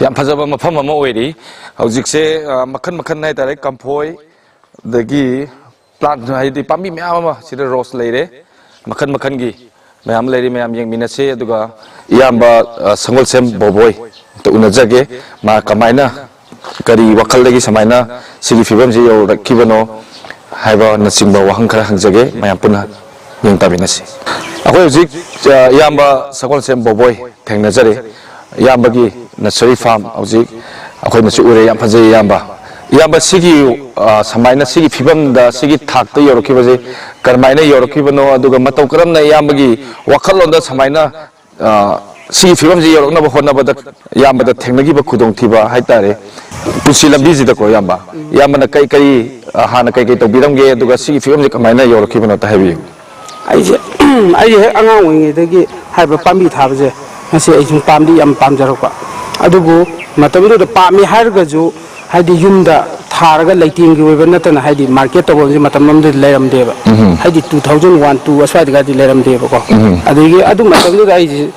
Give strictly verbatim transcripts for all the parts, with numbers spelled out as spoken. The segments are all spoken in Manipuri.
ꯌꯥꯝ ꯐꯖꯕ ꯃꯐꯝ ꯑꯃ ꯑꯣꯏꯔꯤ꯫ ꯍꯧꯖꯤꯛꯁꯦ, ꯑ, ꯃꯈꯟ ꯃꯈꯟ ꯍꯥꯏꯇꯥꯔꯦ, ꯀꯝꯐꯣꯏ, ꯑꯗꯒꯤ ꯄ꯭ꯂꯥꯟ, ꯍꯥꯏꯗꯤ ꯄꯥꯝꯕꯤ ꯃꯌꯥꯝ ꯑꯃ ꯁꯤꯗ ꯔꯣꯁ ꯂꯩꯔꯦ, ꯃꯈꯟ ꯃꯈꯟꯒꯤ ꯃꯌꯥꯝ ꯂꯩꯔꯤ꯫ ꯃꯌꯥꯝ ꯌꯦꯡꯃꯤꯟꯅꯁꯤ꯫ ꯑꯗꯨꯒ ꯏꯌꯥꯝꯕ, ꯑ, ꯁꯪꯒꯣꯜꯁꯦꯝ ꯕꯣꯕꯣꯏ ꯑꯝꯇ ꯎꯅꯖꯒꯦ꯫ ꯃꯥ ꯀꯃꯥꯏꯅ, ꯀꯔꯤ ꯋꯥꯈꯜꯗꯒꯤ ꯁꯨꯃꯥꯏꯅ ꯁꯤꯒꯤ ꯐꯤꯕꯝꯁꯤ ꯌꯧꯔꯛꯈꯤꯕꯅꯣ ꯍꯥꯏꯕꯅꯆꯤꯡꯕ ꯋꯥꯍꯪ ꯈꯔ ꯍꯪꯖꯒꯦ꯫ ꯃꯌꯥꯝ ꯄꯨꯟꯅ ꯌꯦꯡ ꯇꯥꯃꯤꯟꯅꯁꯤ꯫ ꯑꯩꯈꯣꯏ ꯍꯧꯖꯤꯛ, ꯑ, ꯏꯌꯥꯝꯕ ꯁꯒꯣꯜꯁꯦꯝ ꯕꯣꯕꯣꯏ ꯊꯦꯡꯅꯖꯔꯦ꯫ ꯏꯌꯥꯝꯕꯒꯤ ꯅꯁꯔꯤ ꯐꯥꯔꯝ ꯍꯧꯖꯤꯛ ꯑꯩꯈꯣꯏꯅꯁꯨ ꯎꯔꯦ, ꯌꯥꯝ ꯐꯖꯩ ꯏꯌꯥꯝꯕ꯫ ꯏꯌꯥꯝꯕ, ꯁꯤꯒꯤ, ꯑ, ꯁꯨꯃꯥꯏꯅ ꯁꯤꯒꯤ ꯐꯤꯕꯝꯗ, ꯁꯤꯒꯤ ꯊꯥꯛꯇ ꯌꯧꯔꯛꯈꯤꯕꯁꯦ ꯀꯔꯝꯍꯥꯏꯅ ꯌꯧꯔꯛꯈꯤꯕꯅꯣ, ꯑꯗꯨꯒ ꯃꯇꯧ ꯀꯔꯝꯅ ꯏꯌꯥꯝꯕꯒꯤ ꯋꯥꯈꯜꯂꯣꯟꯗ ꯁꯨꯃꯥꯏꯅ, ꯑ, ꯁꯤꯒꯤ ꯐꯤꯕꯝꯁꯤ ꯌꯧꯔꯛꯅꯕ ꯍꯣꯠꯅꯕꯗ ꯏꯌꯥꯝꯕꯗ ꯊꯦꯡꯅꯈꯤꯕ ꯈꯨꯗꯣꯡꯊꯤꯕ ꯍꯥꯏꯇꯥꯔꯦ, ꯄꯨꯟꯁꯤ ꯂꯝꯕꯤꯁꯤꯗꯀꯣ ꯏꯌꯥꯝꯕ, ꯏꯌꯥꯝꯕꯅ ꯀꯔꯤ ꯀꯔꯤ, ꯑ, ꯍꯥꯟꯅ ꯀꯔꯤ ꯀꯔꯤ ꯇꯧꯕꯤꯔꯝꯒꯦ, ꯑꯗꯨꯒ ꯁꯤꯒꯤ ꯐꯤꯕꯝꯁꯤ ꯀꯃꯥꯏꯅ ꯌꯧꯔꯛꯈꯤꯕꯅꯣ ꯑꯝꯇ ꯍꯥꯏꯕꯤꯌꯨ꯫ ꯑꯩꯁꯦ, ꯑꯩꯁꯦ ꯍꯦꯛ ꯑꯉꯥꯡ ꯑꯣꯏꯔꯤꯉꯩꯗꯒꯤ ꯍꯥꯏꯔꯤꯕ ꯄꯥꯝꯕꯤ ꯊꯥꯕꯁꯦ, ꯃꯁꯤ ꯑꯩ ꯁꯨꯝ ꯄꯥꯝꯗꯤ ꯌꯥꯝ ꯄꯥꯝꯖꯔꯛꯄ꯫ ꯑꯗꯨꯕꯨ ꯃꯇꯝꯗꯨꯗ ꯄꯥꯝꯃꯤ ꯍꯥꯏꯔꯒꯁꯨ, ꯍꯥꯏꯗꯤ ꯌꯨꯝꯗ ꯊꯥꯔꯒ ꯂꯩꯇꯦꯡꯒꯤ ꯑꯣꯏꯕ ꯅꯠꯇꯅ, ꯍꯥꯏꯗꯤ ꯃꯥꯔꯀꯦꯠ ꯇꯧꯐꯝꯁꯦ ꯃꯇꯝ ꯑꯃꯗ ꯂꯩꯔꯝꯗꯦꯕ꯫ ꯎꯝ꯫ ꯍꯥꯏꯗꯤ two thousand one, two ꯑꯁ꯭ꯋꯥꯏꯗꯒꯗꯤ ꯂꯩꯔꯝꯗꯦꯕꯀꯣ꯫ ꯎꯝ꯫ ꯑꯗꯒꯤ ꯑꯗꯨ ꯃꯇꯝꯗꯨꯗ ꯑꯩꯁꯦ,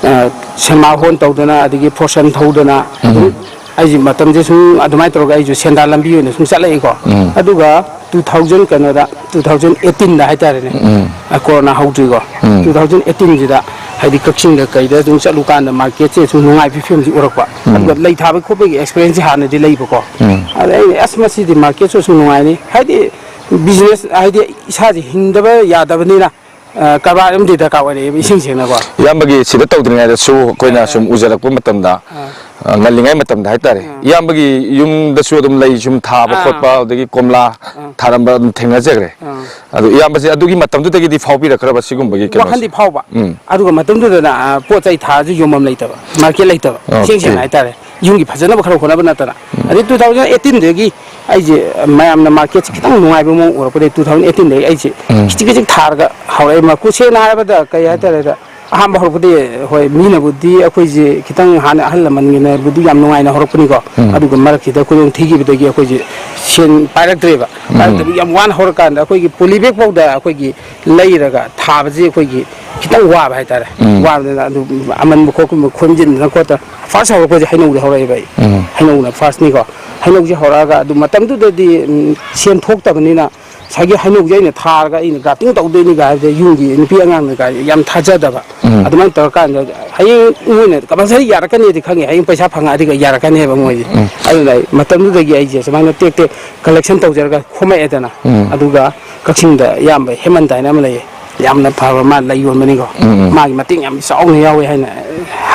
ꯑ, ꯁꯦꯟꯃꯥ ꯍꯣꯟ ꯇꯧꯗꯅ, ꯑꯗꯒꯤ ꯐꯣꯔꯁꯟ ꯊꯧꯗꯅ ꯑꯗꯨꯝ ꯎꯝ꯫ ꯑꯩꯁꯦ ꯃꯇꯝꯁꯦ ꯁꯨꯝ ꯑꯗꯨꯃꯥꯏꯅ ꯇꯧꯔꯒ ꯑꯩꯁꯨ ꯁꯦꯟꯗꯥꯟ ꯂꯝꯕꯤ ꯑꯣꯏꯅ ꯁꯨꯝ ꯆꯠꯂꯛꯏꯀꯣ꯫ ꯎꯝ꯫ ꯑꯗꯨꯒ two thousand, ꯀꯩꯅꯣꯗ, two thousand eighteen ꯗ ꯍꯥꯏꯇꯥꯔꯦꯅꯦ, ꯎꯝ꯫ ꯑ, ꯀꯣꯔꯣꯅꯥ ꯍꯧꯗ꯭ꯔꯤꯀꯣ, ꯎꯝ꯫ Two thousand eighteen ꯁꯤꯗ ꯍꯥꯏꯗꯤ ꯀꯛꯆꯤꯡꯗ ꯀꯩꯗ ꯑꯗꯨꯝ ꯆꯠꯂꯨꯀꯥꯟꯗ ꯃꯥꯔꯀꯦꯠꯁꯦ ꯁꯨꯝ ꯅꯨꯡꯉꯥꯏꯕꯒꯤ ꯐꯤꯕꯝꯁꯤ ꯎꯔꯛꯄ꯫ ꯎꯝ꯫ ꯑꯗꯨꯒ ꯂꯩ ꯊꯥꯕꯒꯤ ꯈꯣꯠꯄꯒꯤ ꯑꯦꯛꯁꯄꯤꯔꯤꯌꯦꯟꯁꯁꯤ ꯍꯥꯟꯅꯗꯤ ꯂꯩꯕꯀꯣ꯫ ꯎꯝ꯫ ꯑꯗ ꯑꯩꯅ, "ꯑꯁ, ꯃꯁꯤꯗꯤ ꯃꯥꯔꯀꯦꯠꯁꯨ ꯁꯨꯝ ꯅꯨꯡꯉꯥꯏꯅꯤ", ꯍꯥꯏꯗꯤ ꯕꯤꯖꯤꯅꯦꯁ ꯍꯥꯏꯗꯤ ꯏꯁꯥꯁꯦ ꯍꯤꯡꯗꯕ ꯌꯥꯗꯕꯅꯤꯅ, ꯑ, ꯀꯔꯕꯥꯔ ꯑꯃꯗꯤ ꯗꯔꯀꯥꯔ ꯑꯣꯏꯔꯛꯑꯦꯕ, ꯏꯁꯦꯡ ꯁꯦꯡꯅꯀꯣ꯫ ꯏꯌꯥꯝꯕꯒꯤ ꯁꯤꯗ ꯇꯧꯗ꯭ꯔꯤꯉꯩꯗꯁꯨ ꯑꯩꯈꯣꯏꯅ ꯑꯥ, ꯁꯨꯝ ꯎꯖꯔꯛꯄ ꯃꯇꯝꯗ, ꯑꯥ, ꯑ, ꯉꯜꯂꯤꯉꯩ ꯃꯇꯝꯗ ꯍꯥꯏꯇꯥꯔꯦ, ꯑꯥ, ꯏꯌꯥꯝꯕꯒꯤ ꯌꯨꯝꯗꯁꯨ ꯑꯗꯨꯝ ꯂꯩ ꯁꯨꯝ ꯊꯥꯕ ꯑꯥ, ꯈꯣꯠꯄ, ꯑꯗꯒꯤ ꯀꯣꯝꯂꯥ ꯑꯥ, ꯊꯥꯔꯝꯕ ꯑꯗꯨꯝ ꯊꯦꯡꯅꯖꯈ꯭ꯔꯦ꯫ ꯑꯥ꯫ ꯑꯗꯣ ꯏꯌꯥꯝꯕꯁꯦ ꯑꯗꯨꯒꯤ ꯃꯇꯝꯗꯨꯗꯒꯤꯗꯤ ꯐꯥꯎꯕꯤꯔꯛꯈ꯭ꯔꯕ ꯁꯤꯒꯨꯝꯕꯒꯤ ꯀꯩꯅꯣꯁꯦ? ꯋꯥꯈꯟꯗꯤ ꯐꯥꯎꯕ꯫ ꯎꯝ꯫ ꯑꯗꯨꯒ ꯃꯇꯝꯗꯨꯗꯅ, ꯑ, ꯄꯣꯠ ꯆꯩ ꯊꯥꯔꯁꯨ ꯌꯣꯟꯐꯝ ꯂꯩꯇꯕ, ꯃꯥꯔꯀꯦꯠ ꯂꯩꯇꯕ, ꯏꯁꯦꯡ ꯑꯣꯀꯦ꯫ ꯁꯦꯡꯅ ꯍꯥꯏꯇꯥꯔꯦ꯫ ꯌꯨꯝꯒꯤ ꯐꯖꯅꯕ ꯈꯔ ꯍꯣꯠꯅꯕ ꯅꯠꯇꯅ꯫ ꯎꯝ꯫ ꯑꯗꯩ two thousand eighteen ꯗꯒꯤ ꯑꯩꯁꯦ ꯃꯌꯥꯝꯅ ꯃꯥꯔꯀꯦꯠꯁꯦ ꯈꯤꯇꯪ ꯅꯨꯡꯉꯥꯏꯕ ꯃꯑꯣꯡ ꯎꯔꯛꯄꯗꯒꯤ two thousand eighteen ꯗꯒꯤ ꯑꯩꯁꯦ ꯎꯝ꯫ ꯈꯤꯖꯤꯛ ꯈꯤꯖꯤꯛ ꯊꯥꯔꯒ ꯍꯧꯔꯛꯑꯦ꯫ ꯃꯀꯨ ꯁꯦꯡꯅ ꯍꯥꯏꯔꯕꯗ ꯀꯩ ꯍꯥꯏꯇꯥꯔꯦꯗ, ꯑꯍꯥꯟꯕ ꯍꯧꯔꯛꯄꯗꯤ ꯍꯣꯏ ꯃꯤꯅꯕꯨꯗꯤ ꯑꯩꯈꯣꯏꯁꯦ ꯈꯤꯇꯪ ꯍꯥꯟꯅ ꯑꯍꯜ ꯂꯃꯟꯒꯤꯅꯕꯨꯗꯤ ꯌꯥꯝ ꯅꯨꯡꯉꯥꯏꯅ ꯍꯧꯔꯛꯄꯅꯤꯀꯣ꯫ ꯎꯝ꯫ ꯑꯗꯨꯒ ꯃꯔꯛꯁꯤꯗ ꯈꯨꯗꯣꯡ ꯊꯤꯈꯤꯕꯗꯒꯤ ꯑꯩꯈꯣꯏꯁꯦ ꯁꯦꯟ ꯄꯥꯏꯔꯛꯇ꯭ꯔꯦꯕ꯫ ꯎꯝ꯫ ꯄꯥꯏꯔꯛꯇꯕꯤ ꯌꯥꯝ ꯋꯥꯅ ꯍꯧꯔꯀꯥꯟꯗ ꯑꯩꯈꯣꯏꯒꯤ ꯄꯣꯂꯤ ꯕꯦꯒ ꯐꯥꯎꯗ ꯑꯩꯈꯣꯏꯒꯤ ꯂꯩꯔꯒ ꯊꯥꯕꯁꯦ ꯑꯩꯈꯣꯏꯒꯤ ꯈꯤꯇꯪ ꯋꯥꯕ ꯍꯥꯏꯇꯥꯔꯦ꯫ ꯎꯝ꯫ ꯋꯥꯕꯅꯤꯅ ꯑꯗꯨ ꯑꯃꯟꯕ ꯈꯣꯠꯄ ꯈꯣꯝꯖꯤꯟꯗꯅ ꯈꯣꯠꯇꯅ, ꯐꯥꯔꯁ ꯍꯧꯔꯛꯄꯁꯦ ꯍꯩꯅꯧꯗꯤ ꯍꯧꯔꯛꯑꯦꯕ ꯑꯩ꯫ ꯎꯝ꯫ ꯍꯩꯅꯧꯅ ꯐꯥꯔꯁꯅꯤꯀꯣ꯫ ꯍꯩꯅꯧꯁꯦ ꯍꯧꯔꯛꯑꯒ ꯑꯗꯨ ꯃꯇꯝꯗꯨꯗꯗꯤ, ꯎꯝ, ꯁꯦꯟ ꯊꯣꯛꯇꯕꯅꯤꯅ ꯉꯁꯥꯏꯒꯤ ꯍꯩꯅꯧꯁꯦ ꯑꯩꯅ ꯊꯥꯔꯒ ꯑꯩꯅ ꯒ꯭ꯔꯥꯐꯇꯤꯡ ꯇꯧꯗꯣꯏꯅꯤꯒ ꯍꯥꯏꯕꯁꯦ ꯌꯨꯝꯒꯤ ꯅꯨꯄꯤ ꯑꯉꯥꯡꯅꯒ ꯌꯥꯝ ꯊꯥꯖꯗꯕ꯫ ꯎꯝ꯫ ꯑꯗꯨꯃꯥꯏꯅ ꯇꯧꯔꯀꯥꯟꯗ ꯍꯌꯦꯡ ꯃꯣꯏꯅ ꯀꯝꯄꯜꯁꯔꯤ ꯌꯥꯔꯛꯀꯅꯤꯗꯤ ꯈꯪꯉꯦ, ꯍꯌꯦꯡ ꯄꯩꯁꯥ ꯐꯪꯉꯛꯑꯗꯤ ꯌꯥꯔꯛꯀꯅꯦꯕ ꯃꯣꯏꯁꯦ꯫ ꯎꯝ꯫ ꯑꯗꯨꯅ ꯑꯩ ꯃꯇꯝꯗꯨꯗꯒꯤ ꯑꯩꯁꯦ ꯁꯨꯃꯥꯏꯅ ꯇꯦꯛ ꯇꯦꯛ ꯀꯂꯦꯛꯁꯟ ꯇꯧꯖꯔꯒ ꯈꯣꯝꯃꯛꯑꯦꯗꯅ꯫ ꯎꯝ꯫ ꯑꯗꯨꯒ ꯀꯛꯆꯤꯡꯗ ꯏꯌꯥꯝꯕ ꯍꯦꯃꯟꯇ ꯍꯥꯏꯅ ꯑꯃ ꯂꯩꯌꯦ, ꯌꯥꯝꯅ ꯐꯕ, ꯃꯥ ꯂꯩ ꯌꯣꯟꯕꯅꯤꯀꯣ꯫ ꯎꯝ, ꯎꯝ꯫ ꯃꯥꯒꯤ ꯃꯇꯦꯡ ꯌꯥꯝ ꯆꯥꯎꯅ ꯌꯥꯎꯋꯦ ꯍꯥꯏꯅ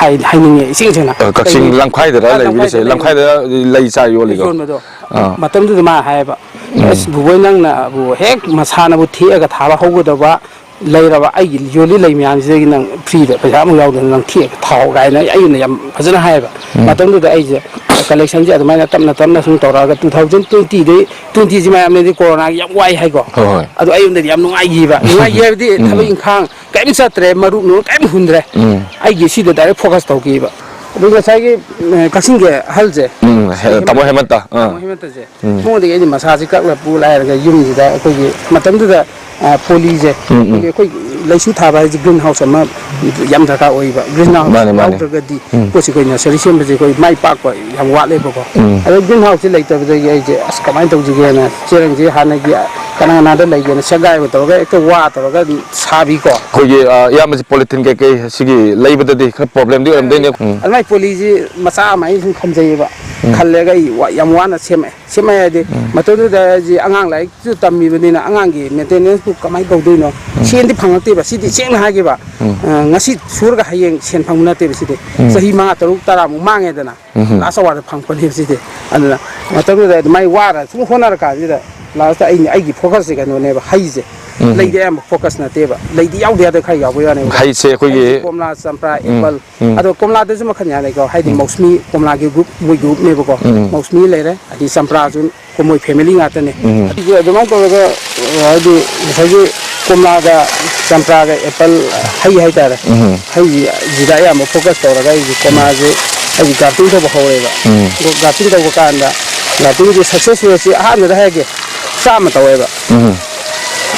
ꯍꯥꯏ-, ꯍꯥꯏꯅꯤꯡꯉꯦ ꯏꯁꯦꯡ ꯁꯦꯡꯅ꯫ ꯑ, ꯀꯛꯆꯤꯡ ꯀꯩꯒꯤ-, ꯂꯝꯈꯥꯏꯗꯔ ꯑ, ꯂꯩꯕꯤꯔꯤꯁꯦ? ꯂꯝꯈꯥꯏꯗ ꯂꯩ ꯂꯝꯈꯥꯏꯗ ꯂꯩ ꯆꯥꯔ ꯌꯣꯜꯂꯤꯀꯣ? ꯌꯣꯟꯕꯗꯣ꯫ ꯑꯥ꯫ ꯃꯇꯝꯗꯨꯗ ꯃꯥ ꯍꯥꯏꯌꯦꯕ, ꯎꯝ꯫ "ꯑꯁ ꯕꯨꯕꯣꯏ, ꯅꯪꯅꯕꯨ ꯍꯦꯛ ꯃꯁꯥꯅꯕꯨ ꯊꯦꯛꯑꯒ ꯊꯥꯕ ꯍꯧꯒꯗꯧꯕ ꯂꯩꯔꯕ, ꯑꯩꯒꯤ ꯌꯣꯜꯂꯤ ꯂꯩ ꯃꯌꯥꯝꯁꯤꯗꯒꯤ ꯅꯪ ꯐ꯭ꯔꯤꯗ ꯄꯩꯁꯥ ꯑꯃꯨꯛ ꯌꯥꯎꯗꯅ ꯅꯪ ꯊꯦꯛꯑꯒ ꯊꯥꯎ" ꯀꯥꯏꯅ ꯑꯩꯅ ꯌꯥꯝ ꯐꯖꯅ ꯍꯥꯏꯌꯦꯕ꯫ ꯎꯝ꯫ ꯃꯇꯝꯗꯨꯗ ꯑꯩꯁꯦ ꯀꯂꯦꯛꯁꯟꯁꯦ ꯑꯗꯨꯃꯥꯏꯅ ꯇꯞꯅ ꯇꯞꯅ ꯁꯨꯝ ꯇꯧꯔꯛꯑꯒ two thousand twenty ꯗꯩ, twenty ꯁꯤ ꯃꯌꯥꯝꯅꯗꯤ ꯀꯣꯔꯣꯅꯥꯒꯤ ꯌꯥꯝ ꯋꯥꯏ ꯍꯥꯏꯀꯣ꯫ ꯍꯣꯏ, ꯍꯣꯏ꯫ ꯑꯗꯣ ꯑꯩꯉꯣꯟꯗꯗꯤ ꯌꯥꯝ ꯅꯨꯡꯉꯥꯏꯈꯤꯕ꯫ ꯎꯝ꯫ ꯅꯨꯡꯉꯥꯏꯈꯤ ꯍꯥꯏꯕꯗꯤ ꯎꯝ꯫ ꯊꯕꯛ ꯏꯪꯈꯥꯡ ꯀꯔꯤꯝ ꯆꯠꯇ꯭ꯔꯦ, ꯃꯔꯨꯞ ꯅꯨꯡ ꯀꯔꯤꯝ ꯍꯨꯟꯗ꯭ꯔꯦ꯫ ꯎꯝ꯫ ꯑꯩꯒꯤ ꯁꯤꯗ ꯗꯥꯏꯔꯦꯛ ꯐꯣꯀꯁ ꯇꯧꯈꯤꯕ꯫ ꯑꯗꯨ ꯉꯁꯥꯏꯒꯤ, ꯑ, ꯀꯛꯆꯤꯡꯒꯤ ꯑꯍꯜꯁꯦ, ꯎꯝ, ꯍꯦ-, ꯇꯥꯃꯣ ꯍꯦꯃꯟꯇ꯫ ꯑꯥ꯫ ꯇꯥꯃꯣ ꯍꯦꯃꯟꯇꯁꯦ꯫ ꯎꯝ꯫ ꯃꯉꯣꯟꯗꯒꯤ ꯑꯩꯗꯤ ꯃꯁꯥꯁꯤ ꯀꯛꯂ ꯄꯨ ꯂꯥꯏꯔꯒ ꯌꯨꯝꯁꯤꯗ ꯑꯩꯈꯣꯏꯒꯤ ꯃꯇꯝꯗꯨꯗ, ꯑ, ꯄꯣꯂꯤꯁꯦ, ꯎꯝ, ꯎꯝ꯫ ꯑꯩꯈꯣꯏꯒꯤ, ꯑꯩꯈꯣꯏ ꯂꯩꯁꯨ ꯊꯥꯕ ꯍꯥꯏꯁꯦ ꯒ꯭ꯔꯤꯟ ꯍꯥꯎꯁ ꯑꯃ ꯌꯥꯝ ꯗꯔꯀꯥꯔ ꯑꯣꯏꯕ꯫ ꯒ꯭ꯔꯤꯟ ꯍꯥꯎꯁ ꯃꯥꯅꯦ, ꯃꯥꯅꯦ꯫ ꯌꯥꯎꯗ꯭ꯔꯒꯗꯤ ꯎꯝ꯫ ꯄꯣꯠꯁꯤ ꯑꯩꯈꯣꯏ ꯅꯁꯔꯤ ꯁꯦꯝꯕꯁꯦ ꯑꯩꯈꯣꯏ ꯃꯥꯏ ꯄꯥꯛꯄ ꯌꯥꯝ ꯋꯥꯠꯂꯦꯕꯀꯣ꯫ ꯎꯝ꯫ ꯑꯗꯣ ꯒ꯭ꯔꯤꯟ ꯍꯥꯎꯁꯁꯦ ꯂꯩꯇꯕꯗꯒꯤ ꯑꯩꯁꯦ, "ꯑꯁ, ꯀꯃꯥꯏꯅ ꯇꯧꯁꯤꯒꯦꯅ" ꯆꯦꯔꯪꯁꯦ ꯍꯥꯟꯅꯒꯤ ꯀꯅꯥ ꯀꯅꯥꯗ ꯂꯩꯒꯦꯅ ꯁꯦꯒꯥꯏꯕ ꯇꯧꯔꯒ ꯍꯦꯛꯇ ꯋꯥ ꯇꯧꯔꯒ ꯑꯗꯨꯝ ꯁꯥꯕꯤꯀꯣ꯫ ꯑꯩꯈꯣꯏꯒꯤ, ꯑ, ꯏꯌꯥꯝꯕꯁꯤ ꯄꯣꯂꯤꯊꯤꯟ ꯀꯩꯀꯩ ꯁꯤꯒꯤ ꯂꯩꯕꯗꯗꯤ ꯈꯔ ꯄ꯭ꯔꯣꯕ꯭ꯂꯦꯝꯗꯤ ꯑꯣꯏꯔꯝꯗꯣꯏꯅꯦ꯫ ꯎꯝ꯫ ꯑꯗꯨꯃꯥꯏꯅ ꯄꯣꯂꯤꯁꯤ ꯃꯆꯥ ꯑꯃ ꯑꯩꯅ ꯁꯨꯝ ꯊꯝꯖꯩꯌꯦꯕ꯫ ꯎꯝ꯫ ꯈꯜꯂꯒ ꯑꯩ ꯋꯥ-, ꯌꯥꯝ ꯋꯥꯅ ꯁꯦꯝꯃꯛꯑꯦ꯫ ꯁꯦꯝꯃꯛꯑꯦ ꯍꯥꯏꯗꯤ ꯎꯝ꯫ ꯃꯇꯝꯗꯨꯗ ꯑꯩꯁꯦ ꯑꯉꯥꯡ ꯂꯥꯏꯔꯤꯛꯁꯨ ꯇꯝꯃꯤꯕꯅꯤꯅ ꯑꯉꯥꯡꯒꯤ ꯃꯦꯟꯇꯦꯅꯦꯟꯁꯄꯨ ꯀꯃꯥꯏꯅ ꯇꯧꯗꯣꯏꯅꯣ? ꯎꯝ꯫ ꯁꯦꯟꯗꯤ ꯐꯪꯉꯛꯇꯦꯕ꯫ ꯁꯤꯗꯤ ꯁꯦꯡꯅ ꯍꯥꯏꯒꯦꯕ, ꯎꯝ꯫ ꯑ, ꯉꯁꯤ ꯁꯨꯔꯒ ꯍꯌꯦꯡ ꯁꯦꯟ ꯐꯪꯕ ꯅꯠꯇꯦꯕ ꯁꯤꯗꯤ꯫ ꯎꯝ꯫ ꯆꯍꯤ ꯃꯉꯥ, ꯇꯔꯨꯛ, ꯇꯔꯥꯃꯨꯛ ꯃꯥꯡꯉꯦꯗꯅ꯫ ꯎꯝ꯫ Last ꯑꯋꯥꯔꯗ ꯐꯪꯉꯛꯄꯅꯦꯕ ꯁꯤꯗꯤ꯫ ꯑꯗꯨꯅ ꯃꯇꯝꯗꯨꯗ ꯑꯗꯨꯃꯥꯏꯅ ꯋꯥꯔ ꯁꯨꯝ ꯍꯣꯠꯅꯔ ꯀꯥꯟꯁꯤꯗ last ꯑꯩꯅ, ꯑꯩꯒꯤ ꯐꯣꯀꯁꯁꯦ ꯀꯩꯅꯣꯅꯦꯕ, ꯍꯩꯁꯦ꯫ ꯎꯝ꯫ ꯂꯩꯗ ꯑꯌꯥꯝꯕ ꯐꯣꯀꯁ ꯅꯠꯇꯦꯕ꯫ ꯂꯩꯗꯤ ꯌꯥꯎꯗ ꯌꯥꯗ ꯈꯔ ꯌꯥꯎꯕ ꯌꯥꯅꯦꯕ꯫ ꯍꯩꯁꯦ ꯑꯩꯈꯣꯏꯒꯤ ꯍꯩꯁꯦ ꯀꯣꯝꯂꯥ, ꯆꯝꯄ꯭ꯔꯥ, ꯎꯝ, ꯑꯦꯄꯜ꯫ ꯎꯝ꯫ ꯑꯗꯣ ꯀꯣꯝꯂꯥꯗꯁꯨ ꯃꯈꯜ ꯌꯥꯝ ꯂꯩꯀꯣ꯫ ꯍꯥꯏꯗꯤ ꯎꯝ꯫ ꯃꯧꯁꯃꯤ ꯀꯣꯝꯂꯥꯒꯤ ꯒ꯭ꯔꯨꯞ, ꯃꯣꯏ ꯒ꯭ꯔꯨꯞꯅꯦꯕꯀꯣ꯫ ꯎꯝ꯫ ꯃꯧꯁꯃꯤ ꯂꯩꯔꯦ, ꯑꯗꯩ ꯆꯝꯄ꯭ꯔꯥꯁꯨ ꯃꯣꯏ ꯐꯦꯃꯤꯂꯤ ꯉꯥꯛꯇꯅꯦ꯫ ꯎꯝ꯫ ꯑꯗꯨꯒ ꯑꯗꯨꯃꯥꯏꯅ ꯇꯧꯔꯒ, ꯑ, ꯍꯥꯏꯗꯤ ꯉꯁꯥꯏꯒꯤ ꯀꯣꯝꯂꯥꯒ ꯆꯝꯄ꯭ꯔꯥꯒ ꯑꯦꯄꯜ ꯍꯩ ꯍꯥꯏꯇꯥꯔꯦ꯫ ꯎꯝ꯫ ꯍꯩꯁꯤꯗ ꯑꯌꯥꯝꯕ ꯐꯣꯀꯁ ꯇꯧꯔꯒ ꯑꯩꯁꯦ ꯀꯣꯝꯂꯥꯁꯦ ꯑꯩꯁꯦ ꯒ꯭ꯔꯥꯐꯇꯤꯡ ꯇꯧꯕ ꯍꯧꯔꯦꯕ꯫ ꯎꯝ꯫ ꯑꯗꯣ ꯒ꯭ꯔꯥꯐꯇꯤꯡ ꯇꯧꯕ ꯀꯥꯟꯗ ꯒ꯭ꯔꯥꯐꯇꯤꯡꯁꯦ ꯁꯛꯁꯦꯁ ꯔꯦꯠꯁꯦ ꯑꯍꯥꯟꯕꯗ ꯍꯥꯏꯔꯒꯦ ꯆꯥꯝꯃ ꯇꯧꯋꯦꯕ꯫ ꯎꯝ꯫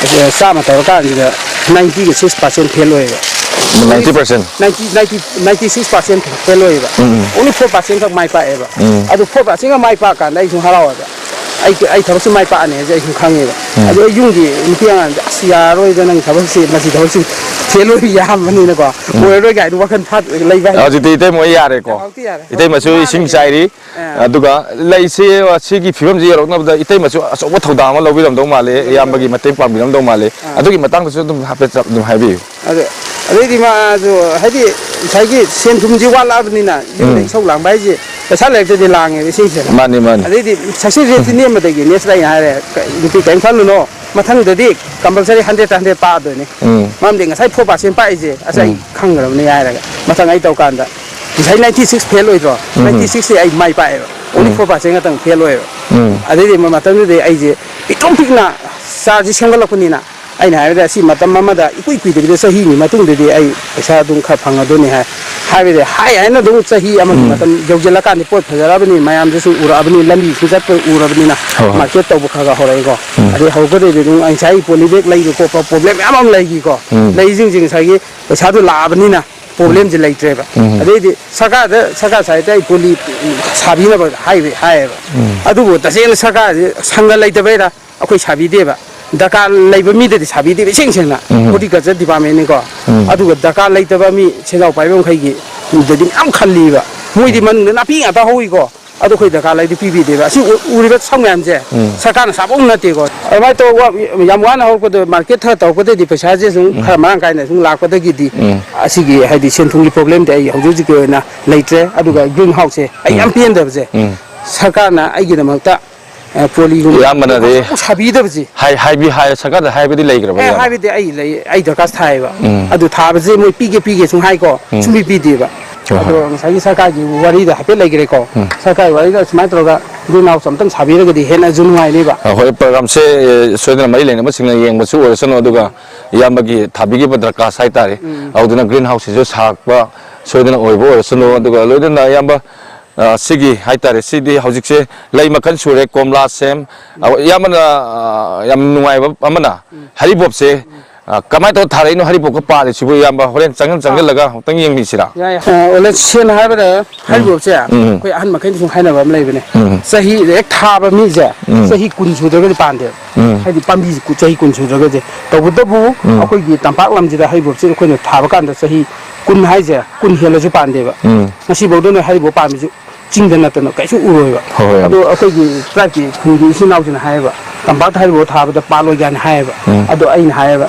ꯑꯗꯨ ꯆꯥꯝꯃ ꯇꯧꯔꯀꯥꯟꯁꯤꯗ ꯅꯥꯏꯟꯇꯤꯒ ꯁꯤꯛꯁ ꯄꯥꯔꯁꯦꯟ ꯐꯦꯜ ꯑꯣꯏꯌꯦꯕ꯫ Ninety percent. Ninety ninety ninety six percent fail ꯑꯣꯏꯌꯦꯕ꯫ ꯎꯝ꯫ ꯑꯣꯡꯂꯤ ꯐꯣꯔ ꯄꯥꯔꯁꯦꯟ ꯈꯛ ꯃꯥꯏ ꯄꯥꯛꯑꯦꯕ꯫ ꯎꯝ꯫ ꯑꯗꯨ ꯐꯣꯔ ꯄꯥꯔꯁꯦꯟꯒ ꯃꯥꯏ ꯄꯥꯛꯀꯥꯟꯗ ꯑꯩ ꯁꯨꯝ ꯍꯔꯥꯎꯋꯦꯕ꯫ ꯑꯩ ꯑꯩ ꯊꯕꯛꯁꯤ ꯃꯥꯏ ꯄꯥꯛꯑꯅꯤ ꯍꯥꯏꯁꯦ ꯑꯩ ꯁꯨꯝ ꯈꯪꯉꯦꯕ꯫ ꯑꯗꯨ ꯑꯩ ꯌꯨꯝꯒꯤ ꯅꯨꯄꯤ ꯑꯉꯥꯡꯗ ꯑꯁ ꯌꯥꯔꯔꯣꯏꯗ ꯅꯪ ꯊꯕꯛꯁꯤ ꯃꯁꯤ ꯊꯕꯛꯁꯤ ꯐꯦꯜ ꯑꯣꯏꯕ ꯌꯥꯝꯕꯅꯤꯅꯀꯣ ꯑꯣꯏꯔꯔꯣꯏ ꯀꯥꯏꯅ ꯋꯥꯈꯜ ꯐꯥꯠ ꯂꯩꯕ ꯍꯥꯏꯇꯥꯔꯦ꯫ ꯍꯧꯖꯤꯛꯇꯤ ꯏꯇꯩꯃ ꯍꯣꯏ ꯌꯥꯔꯦꯀꯣ꯫ ꯍꯧꯖꯤꯛꯇꯤ ꯌꯥꯔꯦ꯫ ꯏꯇꯩꯃꯁꯨ ꯍꯧꯖꯤꯛꯇꯤ ꯏꯁꯤꯡ ꯃꯥꯅ ꯆꯥꯏꯔꯤ꯫ ꯑꯥ꯫ ꯑꯗꯨꯒ ꯂꯩꯁꯦ ꯁꯤꯒꯤ ꯐꯤꯕꯝꯁꯤ ꯌꯧꯔꯛꯅꯕꯗ ꯏꯇꯩꯃꯁꯨ ꯑꯆꯧꯕ ꯊꯧꯗꯥꯡ ꯑꯃ ꯂꯧꯕꯤꯔꯝꯗꯧ ꯃꯥꯜꯂꯦ, ꯏꯌꯥꯝꯕꯒꯤ ꯃꯇꯦꯡ ꯄꯥꯡꯕꯤꯔꯝꯗꯧ ꯃꯥꯜꯂꯦ꯫ ꯑꯥ꯫ ꯑꯗꯨꯒꯤ ꯃꯇꯥꯡꯗꯁꯨ ꯑꯗꯨꯝ ꯍꯥꯏꯐꯦꯠ ꯑꯗꯨꯝ ꯍꯥꯏꯕꯤꯌꯨ꯫ ꯑꯗ ꯑꯗꯩꯗꯤ ꯃꯥꯁꯨ ꯍꯥꯏꯗꯤ ꯉꯁꯥꯏꯒꯤ ꯁꯦꯟ ꯊꯨꯝꯁꯤ ꯋꯥꯠꯂꯛꯑꯕꯅꯤꯅ ꯌꯨꯝꯗ ꯏꯁꯧ ꯂꯥꯡꯕ ꯍꯥꯏꯁꯦ ꯄꯩꯁꯥ ꯂꯩꯔꯛꯇꯗꯤ ꯂꯥꯡꯉꯦꯕ ꯏꯁꯤꯡꯁꯦ꯫ ꯃꯥꯅꯤ, ꯃꯥꯅꯤ꯫ ꯑꯗꯩꯗꯤ ꯁꯛꯁꯦꯁ ꯔꯦꯠꯁꯤ ꯅꯦꯝꯕꯗꯒꯤ ꯅꯦꯛꯁꯇ ꯑꯩꯅ ꯍꯥꯏꯔꯦ, "ꯀ- ꯅꯨꯄꯤ ꯀꯔꯤꯝ ꯈꯜꯂꯨꯅꯣ, ꯃꯊꯪꯗꯗꯤ ꯀꯝꯄꯜꯁꯔꯤ ꯍꯟꯗ꯭ꯔꯦꯠꯇ ꯍꯟꯗ꯭ꯔꯦꯠ ꯄꯥꯗꯣꯏꯅꯤ꯫ ꯎꯝ꯫ ꯃꯔꯝꯗꯤ ꯉꯁꯥꯏ ꯐꯣꯔ ꯄꯥꯔꯁꯦꯟ ꯄꯥꯛꯏꯁꯦ ꯑꯁ ꯑꯩ ꯈꯪꯈ꯭ꯔꯕꯅꯤ" ꯍꯥꯏꯔꯒ ꯃꯊꯪ ꯑꯩ ꯇꯧꯀꯥꯟꯗ ꯉꯁꯥꯏ ꯅꯥꯏꯟꯇꯤ ꯁꯤꯛꯁ ꯐꯦꯜ ꯑꯣꯏꯗ꯭ꯔꯣ? ꯅꯥꯏꯟꯇꯤ ꯁꯤꯛꯁꯁꯦ ꯑꯩ ꯃꯥꯏ ꯄꯥꯛꯑꯦꯕ, ꯑꯣꯡꯂꯤ ꯐꯣꯔ ꯄꯥꯔꯁꯦꯟ ꯈꯛꯇꯪ ꯐꯦꯜ ꯑꯣꯏꯌꯦꯕ꯫ ꯎꯝ꯫ ꯑꯗꯩꯗꯤ ꯃ- ꯃꯇꯝꯗꯨꯗꯩ ꯑꯩꯁꯦ ꯄꯤꯛꯇ꯭ꯔꯨ ꯄꯤꯛꯅ ꯆꯥꯔꯖꯁꯤ ꯁꯦꯝꯒꯠꯂꯛꯄꯅꯤꯅ ꯑꯩꯅ ꯍꯥꯏꯕꯗ ꯑꯁꯤ ꯃꯇꯝ ꯑꯃꯗ ꯏꯀꯨꯏ ꯀꯨꯏꯗꯕꯤꯗ ꯆꯍꯤꯒꯤ ꯃꯇꯨꯡꯗꯗꯤ ꯑꯩ ꯄꯩꯁꯥ ꯑꯗꯨꯝ ꯈꯔ ꯐꯪꯉꯗꯣꯏꯅꯤ ꯍꯥꯏ꯫ ꯍꯥꯏꯕꯗꯤ ꯍꯥꯏ ꯍꯥꯏꯅ ꯑꯗꯨꯝ ꯆꯍꯤ ꯑꯃꯒꯤ ꯃꯇꯝ ꯌꯧꯁꯤꯜꯂꯀꯥꯟꯗ ꯄꯣꯠ ꯐꯖꯔꯛꯑꯕꯅꯤ, ꯃꯌꯥꯝꯗꯁꯨ ꯎꯔꯛꯑꯕꯅꯤ, ꯂꯝꯕꯤꯁꯨ ꯆꯠꯄ ꯎꯔꯕꯅꯤꯅ ꯍꯣꯏ, ꯍꯣꯏ꯫ ꯃꯥꯔꯀꯦꯠ ꯇꯧꯕ ꯈꯔ ꯈꯔ ꯍꯧꯔꯛꯏꯀꯣ꯫ ꯑꯗꯩ ꯍꯧꯔꯛꯄꯗꯩꯗꯤ ꯑꯗꯨꯝ ꯉꯁꯥꯏ ꯄꯣꯂꯤꯕꯦꯛ ꯂꯩꯕ ꯈꯣꯠꯄ ꯄ꯭ꯔꯣꯕ꯭ꯂꯦꯝ ꯃꯌꯥꯝ ꯑꯃ ꯂꯩꯈꯤꯀꯣ꯫ ꯂꯩꯔꯤꯁꯤꯡꯁꯦ ꯉꯁꯥꯏꯒꯤ ꯄꯩꯁꯥꯗꯣ ꯂꯥꯛꯑꯕꯅꯤꯅ ꯄ꯭ꯔꯣꯕ꯭ꯂꯦꯝꯁꯦ ꯂꯩꯇ꯭ꯔꯦꯕ꯫ ꯑꯗꯩꯗꯤ ꯁꯔꯀꯥꯔꯗ ꯁꯔꯀꯥꯔ ꯁꯥꯏꯠꯇ ꯑꯩ ꯄꯣꯂꯤ ꯁꯥꯕꯤꯅꯕ ꯍꯥꯏꯕ ꯍꯥꯏꯌꯦꯕ꯫ ꯑꯗꯨꯕꯨ ꯇꯁꯦꯡꯅ ꯁꯔꯀꯥꯔꯁꯦ ꯁꯪꯒ ꯂꯩꯇꯕꯩꯔꯥ ꯑꯩꯈꯣꯏ ꯁꯥꯕꯤꯗꯦꯕ꯫ ꯗꯔꯀꯥꯔ ꯂꯩꯕ ꯃꯤꯗꯗꯤ ꯁꯥꯕꯤꯗꯦꯕ ꯏꯁꯦꯡ ꯁꯦꯡꯅ꯫ ꯍꯣꯔꯇꯤꯀꯜꯆꯔ ꯗꯤꯄꯥꯔꯠꯃꯦꯟꯅꯤꯀꯣ꯫ ꯑꯗꯨꯒ ꯗꯔꯀꯥꯔ ꯂꯩꯇꯕ ꯃꯤ ꯁꯦꯟꯖꯥꯎ ꯄꯥꯏꯕ ꯃꯈꯩꯒꯤ ꯗꯗꯤ ꯃꯌꯥꯝ ꯈꯜꯂꯤꯕ꯫ ꯃꯣꯏꯗꯤ ꯃꯅꯨꯡꯗ ꯅꯥꯄꯤ ꯉꯥꯛꯇ ꯍꯧꯏꯀꯣ꯫ ꯑꯗꯣ ꯑꯩꯈꯣꯏ ꯗꯔꯀꯥꯔ ꯂꯩꯔꯗꯤ ꯄꯤꯕꯤꯗꯦꯕ꯫ ꯑꯁꯤ ꯎ- ꯎꯔꯤꯕ ꯁꯪ ꯃꯌꯥꯝꯁꯦ ꯁꯔꯀꯥꯔꯅ ꯁꯥꯕ ꯑꯃ ꯅꯠꯇꯦꯀꯣ꯫ ꯑꯗꯨꯃꯥꯏꯅ ꯇꯧꯕ ꯌꯥꯝ ꯋꯥꯅ ꯍꯧꯔꯛꯄꯗ ꯃꯥꯔꯀꯦꯠ ꯈꯔ ꯇꯧꯔꯛꯄꯗꯩꯗꯤ ꯄꯩꯁꯥꯁꯦ ꯁꯨꯝ ꯈꯔ ꯃꯔꯥꯡ ꯀꯥꯏꯅ ꯁꯨꯝ ꯂꯥꯛꯄꯗꯒꯤꯗꯤ ꯑꯁꯤꯒꯤ ꯍꯥꯏꯗꯤ ꯁꯦꯟ ꯊꯨꯝꯒꯤ ꯄ꯭ꯔꯣꯕ꯭ꯂꯦꯝꯗꯤ ꯑꯩ ꯍꯧꯖꯤꯛ ꯍꯧꯖꯤꯛꯀꯤ ꯑꯣꯏꯅ ꯂꯩꯇ꯭ꯔꯦ꯫ ꯑꯗꯨꯒ ꯒ꯭ꯔꯤꯟ ꯍꯥꯎꯁꯁꯦ ꯑꯩ ꯌꯥꯝ ꯄꯦꯟꯗꯕꯁꯦ ꯁꯔꯀꯥꯔꯅ ꯑꯩꯒꯤꯗꯃꯛꯇ ꯑ, ꯄꯣꯂꯤꯒꯨꯝꯕ ꯏꯌꯥꯝꯕꯅꯗꯤ ꯑꯃꯨꯛ ꯁꯥꯕꯤꯗꯕꯁꯤ꯫ ꯍꯥꯏ ꯍꯥꯏꯕꯤ ꯍꯥꯏ ꯁꯔꯀꯥꯔꯗ ꯍꯥꯏꯕꯗꯤ ꯂꯩꯈ꯭ꯔꯕ ꯑꯦ ꯏꯌꯥꯝꯕ? ꯍꯥꯏꯕꯗꯤ ꯑꯩ ꯂꯩ, ꯑꯩ ꯗꯔꯀꯥꯔ ꯊꯥꯏꯌꯦꯕ꯫ ꯑꯗꯨ ꯊꯥꯕꯁꯦ ꯃꯣꯏ ꯄꯤꯒꯦ ꯄꯤꯒꯦ ꯁꯨꯝ ꯍꯥꯏꯀꯣ꯫ ꯁꯨꯡꯄꯤ ꯄꯤꯗꯦꯕ꯫ ꯑꯗꯣ ꯉꯁꯥꯏꯒꯤ ꯁꯔꯀꯥꯔꯒꯤ ꯋꯥꯔꯤꯗ ꯍꯥꯏꯐꯦꯠ ꯂꯩꯈ꯭ꯔꯦꯀꯣ꯫ ꯁꯔꯀꯥꯔꯒꯤ ꯋꯥꯔꯤꯗ ꯁꯨꯃꯥꯏꯅ ꯇꯧꯔꯒ ꯒ꯭ꯔꯤꯟ ꯍꯥꯎꯁ ꯑꯝꯇꯪ ꯁꯥꯕꯤꯔꯒꯗꯤ ꯍꯦꯟꯅꯁꯨ ꯅꯨꯡꯉꯥꯏꯅꯦꯕ꯫ ꯑ, ꯍꯣꯏ, ꯄ꯭ꯔꯣꯒ꯭ꯔꯥꯝꯁꯦ, ꯑꯦ, ꯁꯣꯏꯗꯅ ꯃꯔꯤ ꯂꯩꯅꯕꯁꯤꯡꯅ ꯌꯦꯡꯕꯁꯨ ꯑꯣꯏꯔꯁꯅꯨ, ꯑꯗꯨꯒ ꯏꯌꯥꯝꯕꯒꯤ ꯊꯥꯕꯤꯈꯤꯕ ꯗꯔꯀꯥꯔ ꯍꯥꯏꯇꯥꯔꯦ꯫ ꯑꯗꯨꯅ ꯒ꯭ꯔꯤꯟ ꯍꯥꯎꯁꯁꯤꯁꯨ ꯁꯥꯔꯛꯄ ꯁꯣꯏꯗꯅ ꯑꯣꯏꯕ ꯑꯣꯏꯔꯁꯅꯨ, ꯑꯗꯨꯒ ꯂꯣꯏꯅꯅ ꯏꯌꯥꯝꯕ, ꯑ, ꯁꯤꯒꯤ ꯍꯥꯏꯇꯥꯔꯦ, ꯁꯤꯗꯤ ꯍꯧꯖꯤꯛꯁꯦ ꯂꯩ ꯃꯈꯜ ꯁꯨꯔꯦ, ꯀꯣꯝꯂꯥ, ꯁꯦꯝ, ꯑ, ꯏꯌꯥꯝꯕꯅ, ꯑ, ꯌꯥꯝ ꯅꯨꯡꯉꯥꯏꯕ ꯑꯃꯅ ꯍꯔꯤꯕꯣꯞꯁꯦ, ꯑ, ꯀꯃꯥꯏꯅ ꯇꯧꯔ ꯊꯥꯔꯛꯏꯅꯣ ꯍꯔꯤꯕꯣꯞꯀ ꯄꯥꯜꯂꯤꯁꯤꯕꯨ, ꯏꯌꯥꯝꯕ? ꯍꯣꯔꯦꯟ ꯆꯪꯉ-, ꯑꯥ꯫ ꯆꯪꯁꯤꯜꯂꯒ ꯑꯃꯨꯛꯇꯪ ꯌꯦꯡꯃꯤꯟꯁꯤꯔꯥ? ꯌꯥꯏ, ꯌꯥꯏ꯫ ꯑ, ꯑꯣꯂꯦ, ꯁꯦꯡꯅ ꯍꯥꯏꯕꯗ, ꯎꯝ꯫ ꯍꯔꯤꯕꯣꯞꯁꯦ ꯎꯝ꯫ ꯑꯩꯈꯣꯏ ꯑꯍꯟ ꯃꯈꯩꯅ ꯁꯨꯝ ꯍꯥꯏꯅꯕ ꯑꯃ ꯂꯩꯕꯅꯦ꯫ ꯎꯝ꯫ ꯆꯍꯤ ꯍꯦꯛ ꯊꯥꯕ ꯃꯤꯁꯦ ꯎꯝ꯫ ꯆꯍꯤ ꯀꯨꯟ ꯁꯨꯗ꯭ꯔꯒꯗꯤ ꯄꯥꯟꯗꯦꯕ꯫ ꯎꯝ꯫ ꯍꯥꯏꯗꯤ ꯄꯥꯝꯕꯤꯁꯤ ꯀꯨ-, ꯆꯍꯤ ꯀꯨꯟ ꯁꯨꯗ꯭ꯔꯒꯗꯤ꯫ ꯇꯧꯕꯇꯕꯨ ꯎꯝ꯫ ꯑꯩꯈꯣꯏꯒꯤ ꯇꯝꯄꯥꯛ ꯂꯝꯁꯤꯗ ꯍꯔꯤꯕꯣꯞꯁꯦ ꯑꯩꯈꯣꯏꯅ ꯊꯥꯕ ꯀꯥꯟꯗ ꯆꯍꯤ ꯀꯨꯟ ꯍꯥꯏꯁꯦ, ꯀꯨꯟ ꯍꯦꯜꯂꯁꯨ ꯄꯥꯟꯗꯦꯕ꯫ ꯎꯝ꯫ ꯉꯁꯤꯐꯥꯎꯗ ꯅꯣꯏ ꯍꯔꯤꯕꯣꯞ ꯄꯥꯝꯃꯤꯁꯨ ꯆꯤꯡꯗ ꯅꯠꯇꯅ ꯀꯩꯁꯨ ꯎꯔꯣꯏꯕ꯫ ꯍꯣꯏ, ꯍꯣꯏ, ꯌꯥꯝ꯫ ꯑꯗꯣ ꯑꯩꯈꯣꯏꯒꯤ ꯇ꯭ꯔꯥꯏꯕꯀꯤ ꯈꯨꯟꯒꯤ ꯏꯆꯤꯟ ꯏꯅꯥꯎꯁꯤꯡꯅ ꯍꯥꯏꯌꯦꯕ, "ꯇꯝꯄꯥꯛꯇ ꯍꯔꯤꯕꯣꯞ ꯊꯥꯕꯗ ꯄꯥꯜꯂꯣꯏ" ꯀꯥꯏꯅ ꯍꯥꯏꯌꯦꯕ꯫ ꯎꯝ꯫ ꯑꯗꯣ ꯑꯩꯅ ꯍꯥꯏꯌꯦꯕ,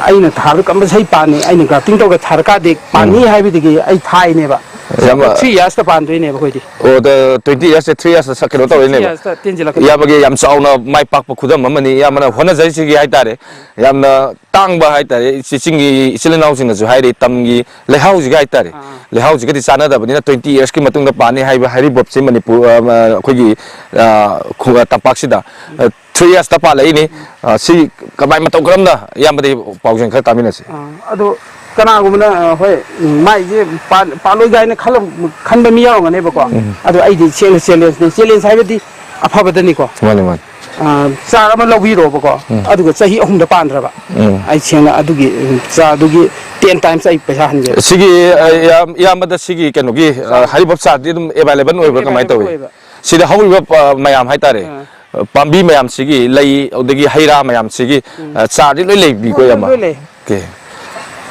"ꯑꯩꯅ ꯊꯥꯕꯗ ꯀꯝꯄꯜꯁꯔꯤ ꯄꯥꯟꯅꯤ, ꯑꯩꯅ grafting ꯇꯧꯔꯒ ꯊꯥꯔꯀꯥꯟꯗꯗꯤ ꯄꯥꯟꯅꯤ" ꯎꯝ꯫ ꯍꯥꯏꯕꯗꯒꯤ ꯑꯩ ꯊꯥꯏꯅꯦꯕ꯫ ꯌꯥꯝ, ꯑ, three yearsꯇ ꯄꯥꯟꯗꯣꯏꯅꯦꯕ ꯑꯩꯈꯣꯏꯗꯤ꯫ ꯑꯣ, the twenty yearsꯁꯦ three yearsꯇ ꯀꯩꯅꯣ ꯇꯧꯔꯤꯅꯦꯕ꯫ Three yearsꯇ ꯇꯦꯟꯁꯤꯜꯂꯛꯀꯅꯤ꯫ ꯏꯌꯥꯝꯕꯒꯤ ꯌꯥꯝ ꯆꯥꯎꯅ ꯃꯥꯏ ꯄꯥꯛꯄ ꯈꯨꯗꯝ ꯑꯃꯅꯤ꯫ ꯏꯌꯥꯝꯕꯅ ꯍꯣꯠꯅꯖꯔꯤꯁꯤꯒꯤ ꯍꯥꯏꯇꯥꯔꯦ꯫ ꯌꯥꯝꯅ ꯇꯥꯡꯕ ꯍꯥꯏꯇꯥꯔꯦ꯫ ꯏꯆꯦ ꯆꯤꯡꯒꯤ ꯏꯆꯤꯜ ꯏꯅꯥꯎꯁꯤꯡꯅꯁꯨ ꯍꯥꯏꯔꯤ, ꯇꯝꯒꯤ ꯂꯩꯍꯥꯎꯁꯤꯒ ꯍꯥꯏꯇꯥꯔꯦ꯫ ꯑꯥ꯫ ꯂꯩꯍꯥꯎꯁꯤꯒꯗꯤ ꯆꯥꯟꯅꯗꯕꯅꯤꯅ twenty yearsꯀꯤ ꯃꯇꯨꯡꯗ ꯄꯥꯟꯅꯤ ꯍꯥꯏꯕ ꯍꯔꯤꯕꯣꯞꯁꯤ ꯃꯅꯤꯄꯨꯔ, ꯑ, ꯑ, ꯑꯩꯈꯣꯏꯒꯤ, ꯑ, ꯈꯨ-, ꯑ, ꯇꯝꯄꯥꯛꯁꯤꯗ, ꯑ, three yearsꯇ ꯄꯥꯜꯂꯛꯏꯅꯤ꯫ ꯑ, ꯁꯤ ꯀꯃꯥꯏ ꯃꯇꯧ ꯀꯔꯝꯅ ꯏꯌꯥꯝꯕꯗꯒꯤ ꯄꯥꯎꯖꯦꯜ ꯈꯔ ꯇꯥꯃꯤꯟꯅꯁꯤ꯫ ꯑꯥ, ꯑꯗꯣ ꯀꯅꯥꯒꯨꯝꯕꯅ, ꯑ, ꯍꯣꯏ, ꯎꯝ, ꯃꯥꯏꯁꯦ ꯄꯥꯟ-, ꯄꯥꯜꯂꯣꯏ ꯀꯥꯏꯅ ꯈꯜꯂꯝ-, ꯈꯟꯕ ꯃꯤ ꯌꯥꯎꯔꯝꯒꯅꯦꯕꯀꯣ꯫ ꯎꯝ꯫ ꯑꯗꯣ ꯑꯩꯗꯤ ꯁꯦꯡꯅ challengeꯅꯤ꯫ Challenge ꯍꯥꯏꯕꯗꯤ ꯑꯐꯕꯗꯅꯤꯀꯣ꯫ ꯃꯥꯅꯦ, ꯃꯥꯅꯦ꯫ ꯑ, ꯆꯥꯔ ꯑꯃ ꯂꯧꯕꯤꯔꯣꯕꯀꯣ, ꯎꯝ꯫ ꯑꯗꯨꯒ ꯆꯍꯤ ꯑꯍꯨꯝꯗ ꯄꯥꯟꯗ꯭ꯔꯕ, ꯎꯝ꯫ ꯑꯩ ꯁꯦꯡꯅ ꯑꯗꯨꯒꯤ, ꯎꯝ, ꯆꯥ ꯑꯗꯨꯒꯤ ten times ꯑꯩ ꯄꯩꯁꯥ ꯍꯟꯒꯦ꯫ ꯁꯤꯒꯤ, ꯑ, ꯏꯌꯥꯝ-, ꯏꯌꯥꯝꯕꯗ ꯁꯤꯒꯤ ꯀꯩꯅꯣꯒꯤ, ꯑ, ꯆꯥ꯫ ꯍꯔꯤꯕꯣꯞ ꯆꯥꯔꯗꯤ ꯑꯗꯨꯝ available ꯑꯣꯏꯕ꯭ꯔꯥ? Available ꯀꯃꯥꯏꯅ ꯇꯧꯏ? ꯑꯣꯏꯕ꯫ ꯁꯤꯗ ꯍꯧꯔꯤꯕ, ꯑ, ꯃꯌꯥꯝ ꯍꯥꯏꯇꯥꯔꯦ, ꯑꯥ꯫ ꯑ, ꯄꯥꯝꯕꯤ ꯃꯌꯥꯝꯁꯤꯒꯤ, ꯂꯩ, ꯑꯗꯒꯤ ꯍꯩ ꯔꯥ ꯃꯌꯥꯝꯁꯤꯒꯤ, ꯎꯝ꯫ ꯑ, ꯆꯥꯔꯗꯤ ꯂꯣꯏ ꯂꯩꯕꯤꯀꯣ, ꯂꯣꯏ, ꯏꯌꯥꯝꯕ? ꯂꯣꯏ ꯂꯩ꯫ ꯑꯣꯀꯦ꯫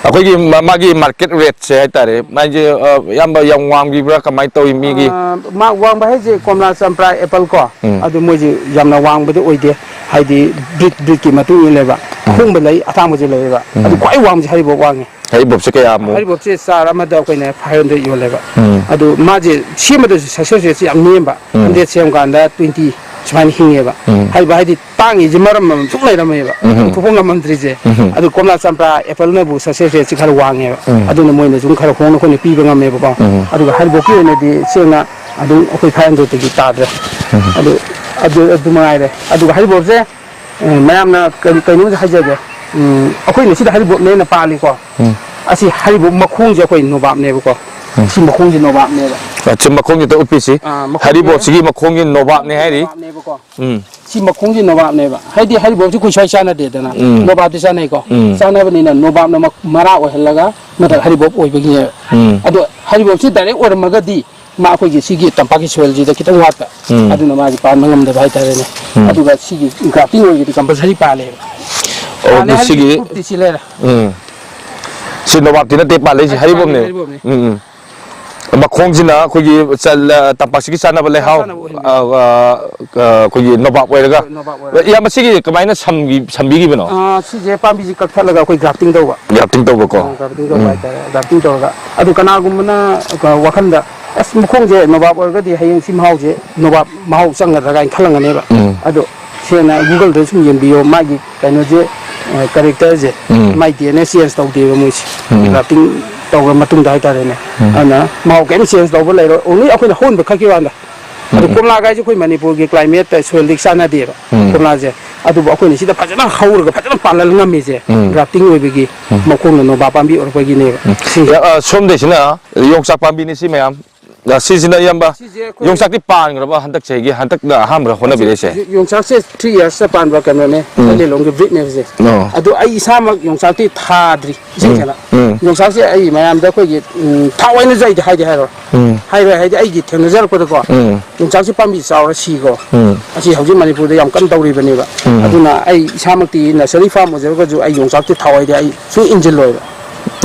ꯑꯩꯈꯣꯏꯒꯤ ꯃ-, ꯃꯥꯒꯤ market rateꯁꯦ ꯍꯥꯏꯇꯥꯔꯦ, ꯃꯥꯏꯁꯦ, ꯑ, ꯏꯌꯥꯝꯕ, ꯌꯥꯝ ꯋꯥꯡꯕꯤꯕ꯭ꯔꯥ, ꯀꯃꯥꯏꯅ ꯇꯧꯏ ꯃꯤꯒꯤ? ꯑ, ꯃꯥ ꯋꯥꯡꯕ ꯍꯥꯏꯁꯦ ꯀꯣꯝꯂꯥ, ꯆꯝꯄ꯭ꯔꯥ, apple ꯀꯣ, ꯎꯝ꯫ ꯑꯗꯨ ꯃꯣꯏꯁꯦ ꯌꯥꯝꯅ ꯋꯥꯡꯕꯗꯤ ꯑꯣꯏꯗꯦ, ꯍꯥꯏꯗꯤ breed, breedꯀꯤ ꯃꯇꯨꯡ ꯏꯜꯂꯦꯕ꯫ ꯎꯝ꯫ ꯑꯍꯣꯡꯕ ꯂꯩ, ꯑꯇꯥꯡꯕꯁꯨ ꯂꯩꯌꯦꯕ꯫ ꯎꯝ꯫ ꯑꯗꯨ ꯈ꯭ꯋꯥꯏ ꯋꯥꯡꯕꯁꯦ ꯍꯔꯤꯕꯣꯞ ꯋꯥꯡꯉꯦ꯫ ꯍꯔꯤꯕꯣꯞꯁꯦ ꯀꯌꯥꯃꯨꯛ? ꯍꯔꯤꯕꯣꯞꯁꯦ ꯆꯥꯔ ꯑꯃꯗ ꯑꯩꯈꯣꯏꯅ five hundred ꯌꯣꯜꯂꯦꯕ꯫ ꯎꯝ꯫ ꯑꯗꯨ ꯃꯥꯁꯦ ꯁꯦꯝꯕꯗꯁꯨ success rateꯁꯦ ꯌꯥꯝ ꯅꯦꯝꯕ, ꯎꯝ꯫ Hundred ꯁꯦꯝ ꯀꯥꯟꯗ twenty ꯁꯨꯃꯥꯏꯅ ꯍꯤꯡꯉꯦꯕ꯫ ꯎꯝ꯫ ꯍꯥꯏꯕ ꯍꯥꯏꯗꯤ ꯇꯥꯡꯉꯤꯁꯦ ꯃꯔꯝ ꯑꯃ ꯁꯨꯝ ꯂꯩꯔꯝꯃꯦꯕ, ꯎꯝ꯫ ꯄꯨꯊꯣꯛꯄ ꯉꯝꯃꯝꯗ꯭ꯔꯤꯁꯦ꯫ ꯎꯝ꯫ ꯑꯗꯨ ꯀꯣꯝꯂꯥ, ꯆꯝꯄ꯭ꯔꯥ, appleꯅꯕꯨ success rateꯁꯤ ꯈꯔ ꯋꯥꯡꯉꯦꯕ꯫ ꯎꯝ꯫ ꯑꯗꯨꯅ ꯃꯣꯏꯅ ꯁꯨꯝ ꯈꯔ ꯍꯣꯡꯅ ꯑꯩꯈꯣꯏꯅ ꯄꯤꯕ ꯉꯝꯃꯦꯕꯀꯣ꯫ ꯎꯝ꯫ ꯑꯗꯨꯒ ꯍꯔꯤꯕꯣꯞꯀꯤ ꯑꯣꯏꯅꯗꯤ ꯁꯦꯡꯅ ꯑꯗꯨꯝ ꯑꯩꯈꯣꯏ five hundredꯇꯒꯤ ꯇꯥꯗ꯭ꯔꯦ꯫ ꯎꯝ꯫ ꯑꯗꯨ, ꯑꯗꯨ, ꯑꯗꯨ ꯃꯉꯥꯏꯔꯦ꯫ ꯑꯗꯨꯒ ꯍꯔꯤꯕꯣꯞꯁꯦ, ꯑ, ꯃꯌꯥꯝꯅ ꯀꯔꯤ, ꯀꯩꯅꯣꯝꯁꯨ ꯍꯥꯏꯖꯒꯦ꯫ ꯎꯝ, ꯑꯩꯈꯣꯏꯅ ꯁꯤꯗ ꯍꯔꯤꯕꯣꯞꯅꯦꯅ ꯄꯥꯜꯂꯤꯀꯣ꯫ ꯎꯝ꯫ ꯑꯁꯤ ꯍꯔꯤꯕꯣꯞ ꯃꯈꯣꯡꯁꯦ ꯑꯩꯈꯣꯏ ꯅꯣꯕꯥꯞꯅꯦꯕꯀꯣ꯫ ꯎꯝ꯫ ꯁꯤ ꯃꯈꯣꯡꯁꯦ ꯅꯣꯕꯥꯞꯅꯦꯕ꯫ ꯑ, ꯁꯤ ꯃꯈꯣꯡꯁꯤꯗ ꯎꯞꯄꯤꯁꯤ꯫ ꯑꯥ, ꯃꯈꯣꯡꯁꯦ ꯍꯔꯤꯕꯣꯞꯁꯤꯒꯤ ꯃꯈꯣꯡꯒꯤ ꯅꯣꯕꯥꯞꯅꯦ ꯍꯥꯏꯔꯤ꯫ ꯅꯣꯕꯥꯞꯅꯦꯕꯀꯣ꯫ ꯎꯝ꯫ ꯁꯤ ꯃꯈꯣꯡꯁꯤ ꯅꯣꯕꯥꯞꯅꯦꯕ꯫ ꯍꯥꯏꯗꯤ ꯍꯔꯤꯕꯣꯞꯁꯤ ꯑꯩꯈꯣꯏ ꯁ꯭ꯋꯥꯏ ꯆꯥꯟꯅꯗꯦꯗꯅ꯫ ꯎꯝ꯫ ꯅꯣꯕꯥꯞꯇꯤ ꯆꯥꯟꯅꯩꯀꯣ꯫ ꯎꯝ꯫ ꯆꯥꯟꯅꯕꯅꯤꯅ ꯅꯣꯕꯥꯞꯅ ꯃ-, ꯃꯔꯥ ꯑꯣꯏꯍꯜꯂꯒ ꯃꯊꯛ ꯍꯔꯤꯕꯣꯞ ꯑꯣꯏꯕꯒꯤꯅꯦꯕ꯫ ꯎꯝ꯫ ꯑꯗꯣ ꯍꯔꯤꯕꯣꯞꯁꯤ direct ꯑꯣꯏꯔꯝꯃꯒꯗꯤ ꯃꯥ ꯑꯩꯈꯣꯏꯒꯤ ꯁꯤꯒꯤ ꯇꯝꯄꯥꯛꯀꯤ soilꯁꯤꯗ ꯈꯤꯇꯪ ꯋꯥꯠꯄ꯫ ꯎꯝ꯫ ꯑꯗꯨꯅ ꯃꯥꯗꯤ ꯄꯥꯟꯕ ꯉꯝꯗꯕ ꯍꯥꯏꯇꯥꯔꯦꯅꯦ꯫ ꯎꯝ꯫ ꯑꯗꯨꯒ ꯁꯤꯒꯤ grafting ꯑꯣꯏꯕꯗꯤ compulsory ꯄꯥꯜꯂꯦꯕ꯫ ꯑꯣ, ꯄꯥꯜꯂꯦ ꯑꯗꯨ ꯍꯥꯏꯕꯗꯤ ꯁꯤꯒꯤ proof ꯇꯤ ꯁꯤ ꯂꯩꯔꯦ꯫ ꯎꯝ꯫ ꯁꯤ ꯅꯣꯕꯥꯞꯇꯤ ꯅꯠꯇꯦ ꯄꯥꯜꯂꯛꯏꯁꯦ, ꯑ, ꯍꯔꯤꯕꯣꯞꯅꯦ꯫ ꯍꯔꯤꯕꯣꯞꯅꯦ꯫ ꯎꯝ, ꯎꯝ꯫ ꯃꯈꯣꯡꯁꯤꯅ ꯑꯩꯈꯣꯏꯒꯤ ꯆꯜ-, ꯑ, ꯇꯝꯄꯥꯛꯁꯤꯒꯤ ꯆꯥꯅꯕ ꯂꯩꯍꯥꯎ, ꯆꯥꯅꯕ ꯑꯣꯏꯍꯟꯕ꯫ ꯑ, ꯑ, ꯑ, ꯑꯩꯈꯣꯏꯒꯤ ꯅꯣꯕꯥꯞ ꯑꯣꯏꯔꯒ꯫ ꯍꯣꯏ, ꯅꯣꯕꯥꯞ ꯑꯣꯏꯔꯒ꯫ ꯏꯌꯥꯝꯕ, ꯁꯤꯒꯤ ꯀꯃꯥꯏꯅ ꯁꯝꯕꯤ-, ꯁꯝꯕꯤꯈꯤꯕꯅꯣ? ꯑ, ꯁꯤꯁꯦ ꯄꯥꯝꯕꯤꯁꯤ ꯀꯛꯊꯠꯂꯒ ꯑꯩꯈꯣꯏ grafting ꯇꯧꯕ꯫ Grafting ꯇꯧꯕꯀꯣ꯫ ꯑ, grafting ꯇꯧꯕ ꯎꯝ꯫ ꯍꯥꯏꯇꯥꯔꯦ꯫ Grafting ꯇꯧꯔꯒ꯫ ꯑꯗꯨ ꯀꯅꯥꯒꯨꯝꯕꯅ, ꯑ, ꯋꯥꯈꯟꯗ, "ꯑꯁ, ꯃꯈꯣꯡꯁꯦ ꯅꯣꯕꯥꯞ ꯑꯣꯏꯔꯒꯗꯤ ꯍꯌꯦꯡ ꯁꯤ ꯃꯍꯥꯎꯁꯦ, ꯅꯣꯕꯥꯞ ꯃꯍꯥꯎ ꯆꯪꯒꯗ꯭ꯔꯥ?" ꯀꯥꯏꯅ ꯈꯜꯂꯝꯒꯅꯦꯕ꯫ ꯎꯝ꯫ ꯑꯗꯣ ꯁꯦꯡꯅ Googleꯗ ꯁꯨꯝ ꯌꯦꯡꯕꯤꯌꯣ, ꯃꯥꯒꯤ ꯀꯩꯅꯣꯁꯦ, ꯑ, characterꯁꯦ, ꯎꯝ꯫ ꯃꯥꯏ D N A change ꯇꯧꯗꯦꯕ ꯃꯣꯏꯁꯦ꯫ ꯎꯝ꯫ Grafting ꯇꯧꯔ ꯃꯇꯨꯡꯗ ꯍꯥꯏꯇꯥꯔꯦꯅꯦ꯫ ꯎꯝ꯫ ꯑꯗꯨꯅ ꯃꯍꯥꯎ ꯀꯔꯤꯝ change ꯇꯧꯕ ꯂꯩꯔꯣꯏ, only ꯑꯩꯈꯣꯏꯅ ꯍꯧꯍꯟꯕ ꯈꯛꯀꯤ ꯋꯥꯅꯤꯗ꯫ ꯑꯗꯣ ꯎꯝ, ꯎꯝ꯫ ꯀꯣꯝꯂꯥ ꯀꯥꯏꯁꯦ ꯑꯩꯈꯣꯏ ꯃꯅꯤꯄꯨꯔꯒꯤ climateꯇ, soilꯗꯤ ꯆꯥꯟꯅꯗꯦꯕ ꯎꯝ꯫ ꯀꯣꯝꯂꯥꯁꯦ꯫ ꯑꯗꯨꯕꯨ ꯑꯩꯈꯣꯏꯅ ꯁꯤꯗ ꯐꯖꯅ ꯍꯧꯔꯒ ꯐꯖꯅ ꯄꯥꯜꯍꯟ ꯉꯝꯃꯤꯁꯦ ꯎꯝ꯫ Grafting ꯑꯣꯏꯕꯒꯤ ꯎꯝ꯫ ꯃꯈꯣꯡꯅ ꯅꯣꯕꯥꯞ ꯄꯥꯝꯕꯤ ꯑꯣꯏꯔꯛꯄꯒꯤꯅꯦꯕ꯫ ꯎꯝ꯫ ꯁꯤꯁꯦ꯫ ꯑ, ꯁꯣꯝꯗꯩꯁꯤꯅ ꯌꯣꯡꯆꯥꯛ ꯄꯥꯝꯕꯤꯅꯤ ꯁꯤ ꯃꯌꯥꯝ꯫ ꯑ, ꯁꯤꯁꯤꯅ ꯏꯌꯥꯝꯕ, ꯁꯤꯁꯦ ꯑꯩꯈꯣꯏ ꯌꯣꯡꯆꯥꯛꯇꯤ ꯄꯥꯟꯈ꯭ꯔꯕ ꯍꯟꯗꯛ ꯆꯍꯤꯒꯤ, ꯍꯟꯗꯛꯅ ꯑꯍꯥꯟꯕꯔ ꯍꯣꯠꯅꯕꯤꯔꯛꯏꯁꯦ? ꯌꯣꯡꯆꯥꯛꯁꯦ three yearsꯇ ꯄꯥꯟꯕ ꯀꯩꯅꯣꯅꯦ, ꯎꯝ꯫ ꯃꯩꯇꯩꯂꯣꯟꯒꯤ breedꯅꯦꯕꯁꯦ꯫ ꯑꯣ꯫ ꯑꯗꯣ ꯑꯩ ꯏꯁꯥꯃꯛ ꯌꯣꯡꯆꯥꯛꯇꯤ ꯊꯥꯗ꯭ꯔꯤ, ꯏꯁꯦꯡ ꯎꯝ, ꯁꯦꯡꯅ꯫ ꯎꯝ꯫ ꯌꯣꯡꯆꯥꯛꯁꯦ ꯑꯩ ꯃꯌꯥꯝꯗ ꯑꯩꯈꯣꯏꯒꯤ, ꯎꯝ, ꯊꯥꯎ ꯑꯣꯏꯅꯁꯨ ꯑꯩꯗꯤ ꯍꯥꯏꯗꯤ ꯍꯥꯏꯔꯣꯏ꯫ ꯎꯝ꯫ ꯍꯥꯏꯔꯣꯏ ꯍꯥꯏꯗꯤ ꯑꯩꯒꯤ ꯊꯦꯡꯅꯖꯔꯛꯄꯗꯀꯣ, ꯎꯝ꯫ ꯌꯣꯡꯆꯥꯛꯁꯦ ꯄꯥꯝꯕꯤ ꯆꯥꯎꯔ ꯁꯤꯀꯣ꯫ ꯎꯝ꯫ ꯑꯁꯤ ꯍꯧꯖꯤꯛ ꯃꯅꯤꯄꯨꯔꯗ ꯌꯥꯝ ꯀꯟꯅ ꯇꯧꯔꯤꯕꯅꯦꯕ꯫ ꯎꯝ꯫ ꯑꯗꯨꯅ ꯑꯩ ꯏꯁꯥꯃꯛꯇꯤ nursery farm ꯑꯣꯏꯖꯔꯒꯁꯨ ꯑꯩ ꯌꯣꯡꯆꯥꯛꯇꯤ ꯊꯥꯎ ꯍꯥꯏꯗꯤ ꯑꯩ ꯁꯨꯡ ꯏꯟꯁꯤꯜꯂꯣꯏꯕ꯫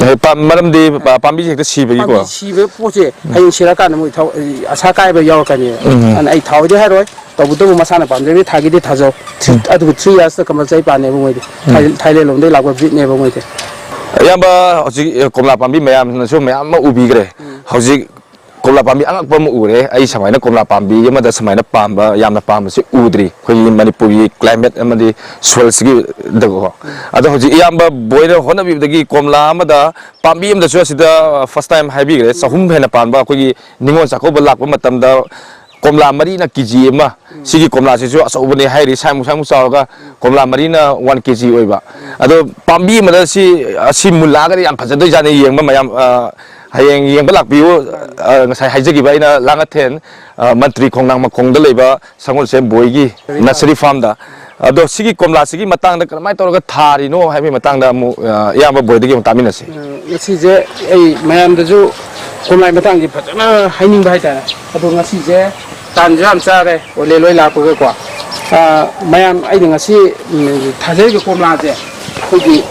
ꯑꯦ, ꯄꯥꯝ-, ꯃꯔꯝꯗꯤ ꯄꯥ-, ꯄꯥꯝꯕꯤꯁꯦ ꯍꯦꯛꯇ ꯁꯤꯕꯒꯤꯀꯣ꯫ ꯄꯥꯝꯕꯤ ꯁꯤꯕ ꯄꯣꯠꯁꯦ ꯍꯌꯦꯡ ꯁꯤꯔꯀꯥꯟꯗ ꯃꯣꯏ ꯊꯥꯎ-, ꯑꯁꯥ ꯀꯥꯏꯕ ꯌꯥꯎꯔꯛꯀꯅꯦꯕ꯫ ꯎꯝ꯫ ꯑꯗꯨꯅ ꯑꯩ ꯊꯥꯎꯗꯤ ꯍꯥꯏꯔꯣꯏ꯫ ꯇꯧꯕꯇꯕꯨ ꯃꯁꯥꯅ ꯄꯥꯝꯖꯕꯒꯤ ꯊꯥꯒꯤꯗꯤ ꯊꯥꯖꯧ꯫ ꯎꯝ꯫ ꯑꯗꯨꯕꯨ three yearsꯇ compulsory ꯄꯥꯟꯅꯦꯕ ꯃꯣꯏꯗꯤ꯫ ꯎꯝ꯫ ꯊꯥꯏ-, ꯊꯥꯏꯂꯦꯟ ꯂꯣꯝꯗꯒꯤ ꯂꯥꯛꯄ breedꯅꯦꯕ ꯃꯣꯏꯗꯤ꯫ ꯏꯌꯥꯝꯕ, ꯍꯧꯖꯤꯛ, ꯑꯦ, ꯀꯣꯝꯂꯥ ꯄꯥꯝꯕꯤ ꯃꯌꯥꯝꯅꯁꯨ ꯃꯌꯥꯝ ꯑꯃ ꯎꯕꯤꯈ꯭ꯔꯦ꯫ ꯎꯝ꯫ ꯍꯧꯖꯤꯛ ꯀꯣꯝꯂꯥ ꯄꯥꯝꯕꯤ ꯑꯉꯛꯄ ꯑꯃ ꯎꯔꯦ꯫ ꯑꯩ ꯁꯨꯃꯥꯏꯅ ꯀꯣꯝꯂꯥ ꯄꯥꯝꯕꯤ ꯑꯃꯗ ꯁꯨꯃꯥꯏꯅ ꯄꯥꯟꯕ, ꯌꯥꯝꯅ ꯄꯥꯟꯕꯁꯦ ꯎꯗ꯭ꯔꯤ꯫ ꯑꯩꯈꯣꯏꯒꯤ ꯃꯅꯤꯄꯨꯔꯒꯤ climate ꯑꯃꯗꯤ soilꯁꯤꯒꯤꯗꯀꯣ꯫ ꯎꯝ꯫ ꯑꯗꯣ ꯍꯧꯖꯤꯛ ꯏꯌꯥꯝꯕ ꯕꯣꯏꯅ ꯍꯣꯠꯅꯕꯤꯕꯗꯒꯤ ꯀꯣꯝꯂꯥ ꯑꯃꯗ ꯄꯥꯝꯕꯤ ꯑꯃꯗꯁꯨ ꯑꯁꯤꯗ first time ꯍꯥꯏꯕꯤꯈ꯭ꯔꯦ, ꯆꯍꯨꯝ ꯍꯦꯟꯅ ꯄꯥꯟꯕ ꯑꯩꯈꯣꯏꯒꯤ ꯅꯤꯉꯣꯜ ꯆꯥꯛꯀꯧꯕ ꯂꯥꯛꯄ ꯃꯇꯝꯗ ꯀꯣꯝꯂꯥ ꯃꯔꯤꯅ ꯀꯦ ꯖꯤ ꯑꯃ, ꯎꯝ꯫ ꯁꯤꯒꯤ ꯀꯣꯝꯂꯥꯁꯤꯁꯨ ꯑꯆꯧꯕꯅꯦ ꯍꯥꯏꯔꯤ, ꯁꯥꯏꯃꯨꯛ ꯁꯥꯏꯃꯨꯛ ꯆꯥꯎꯔꯒ ꯎꯝ꯫ ꯀꯣꯝꯂꯥ ꯃꯔꯤꯅ ꯋꯥꯟ ꯀꯦ ꯖꯤ ꯑꯣꯏꯕ꯫ ꯎꯝ꯫ ꯑꯗꯣ ꯄꯥꯝꯕꯤ ꯑꯃꯗ ꯁꯤ, ꯑꯁꯤ ꯃꯨꯜꯂꯛꯑꯒꯗꯤ ꯌꯥꯝ ꯐꯖꯗꯣꯏꯖꯥꯠꯅꯤ ꯌꯦꯡꯕ ꯃꯌꯥꯝ, ꯑ, ꯍꯌꯦꯡ ꯌꯦꯡꯕ ꯂꯥꯛꯄꯤꯌꯨ꯫ ꯑ, ꯉꯁꯥꯏ ꯍꯥꯏꯖꯈꯤꯕ ꯑꯩꯅ ꯂꯥꯡꯉꯊꯦꯟ, ꯑ, ꯃꯟꯇ꯭ꯔꯤ ꯈꯣꯡꯅꯥꯡ ꯃꯈꯣꯡꯗ ꯂꯩꯕ ꯁꯪꯒꯣꯜꯁꯦꯝ ꯕꯣꯏꯒꯤ ꯅꯁꯔꯤ ꯐꯥꯔꯝꯗ꯫ ꯑꯗꯣ ꯁꯤꯒꯤ ꯀꯣꯝꯂꯥꯁꯤꯒꯤ ꯃꯇꯥꯡꯗ ꯀꯔꯝꯍꯥꯏꯅ ꯇꯧꯔꯒ ꯊꯥꯔꯤꯅꯣ ꯍꯥꯏꯕꯒꯤ ꯃꯇꯥꯡꯗ ꯑꯃꯨꯛ, ꯑ, ꯏꯌꯥꯝꯕ ꯕꯣꯏꯗꯒꯤ ꯑꯃꯨꯛ ꯇꯥꯃꯤꯟꯅꯁꯤ꯫ ꯎꯝ, ꯉꯁꯤꯁꯦ ꯑꯩ ꯃꯌꯥꯝꯗꯁꯨ ꯀꯣꯝꯂꯥꯒꯤ ꯃꯇꯥꯡꯁꯦ ꯐꯖꯅ ꯍꯥꯏꯅꯤꯡꯕ ꯍꯥꯏꯇꯥꯔꯦ꯫ ꯑꯗꯣ ꯉꯁꯤꯁꯦ ꯇꯥꯟꯁꯨ ꯌꯥꯝ ꯆꯥꯔꯦ, ꯑꯣꯂꯦ ꯂꯣꯏ ꯂꯥꯛꯄꯒꯀꯣ꯫ ꯑ, ꯃꯌꯥꯝ, ꯑꯩꯅ ꯉꯁꯤ, ꯎꯝ, ꯊꯥꯖꯔꯤꯕ ꯀꯣꯝꯂꯥꯁꯦ ꯑꯩꯈꯣꯏꯒꯤ,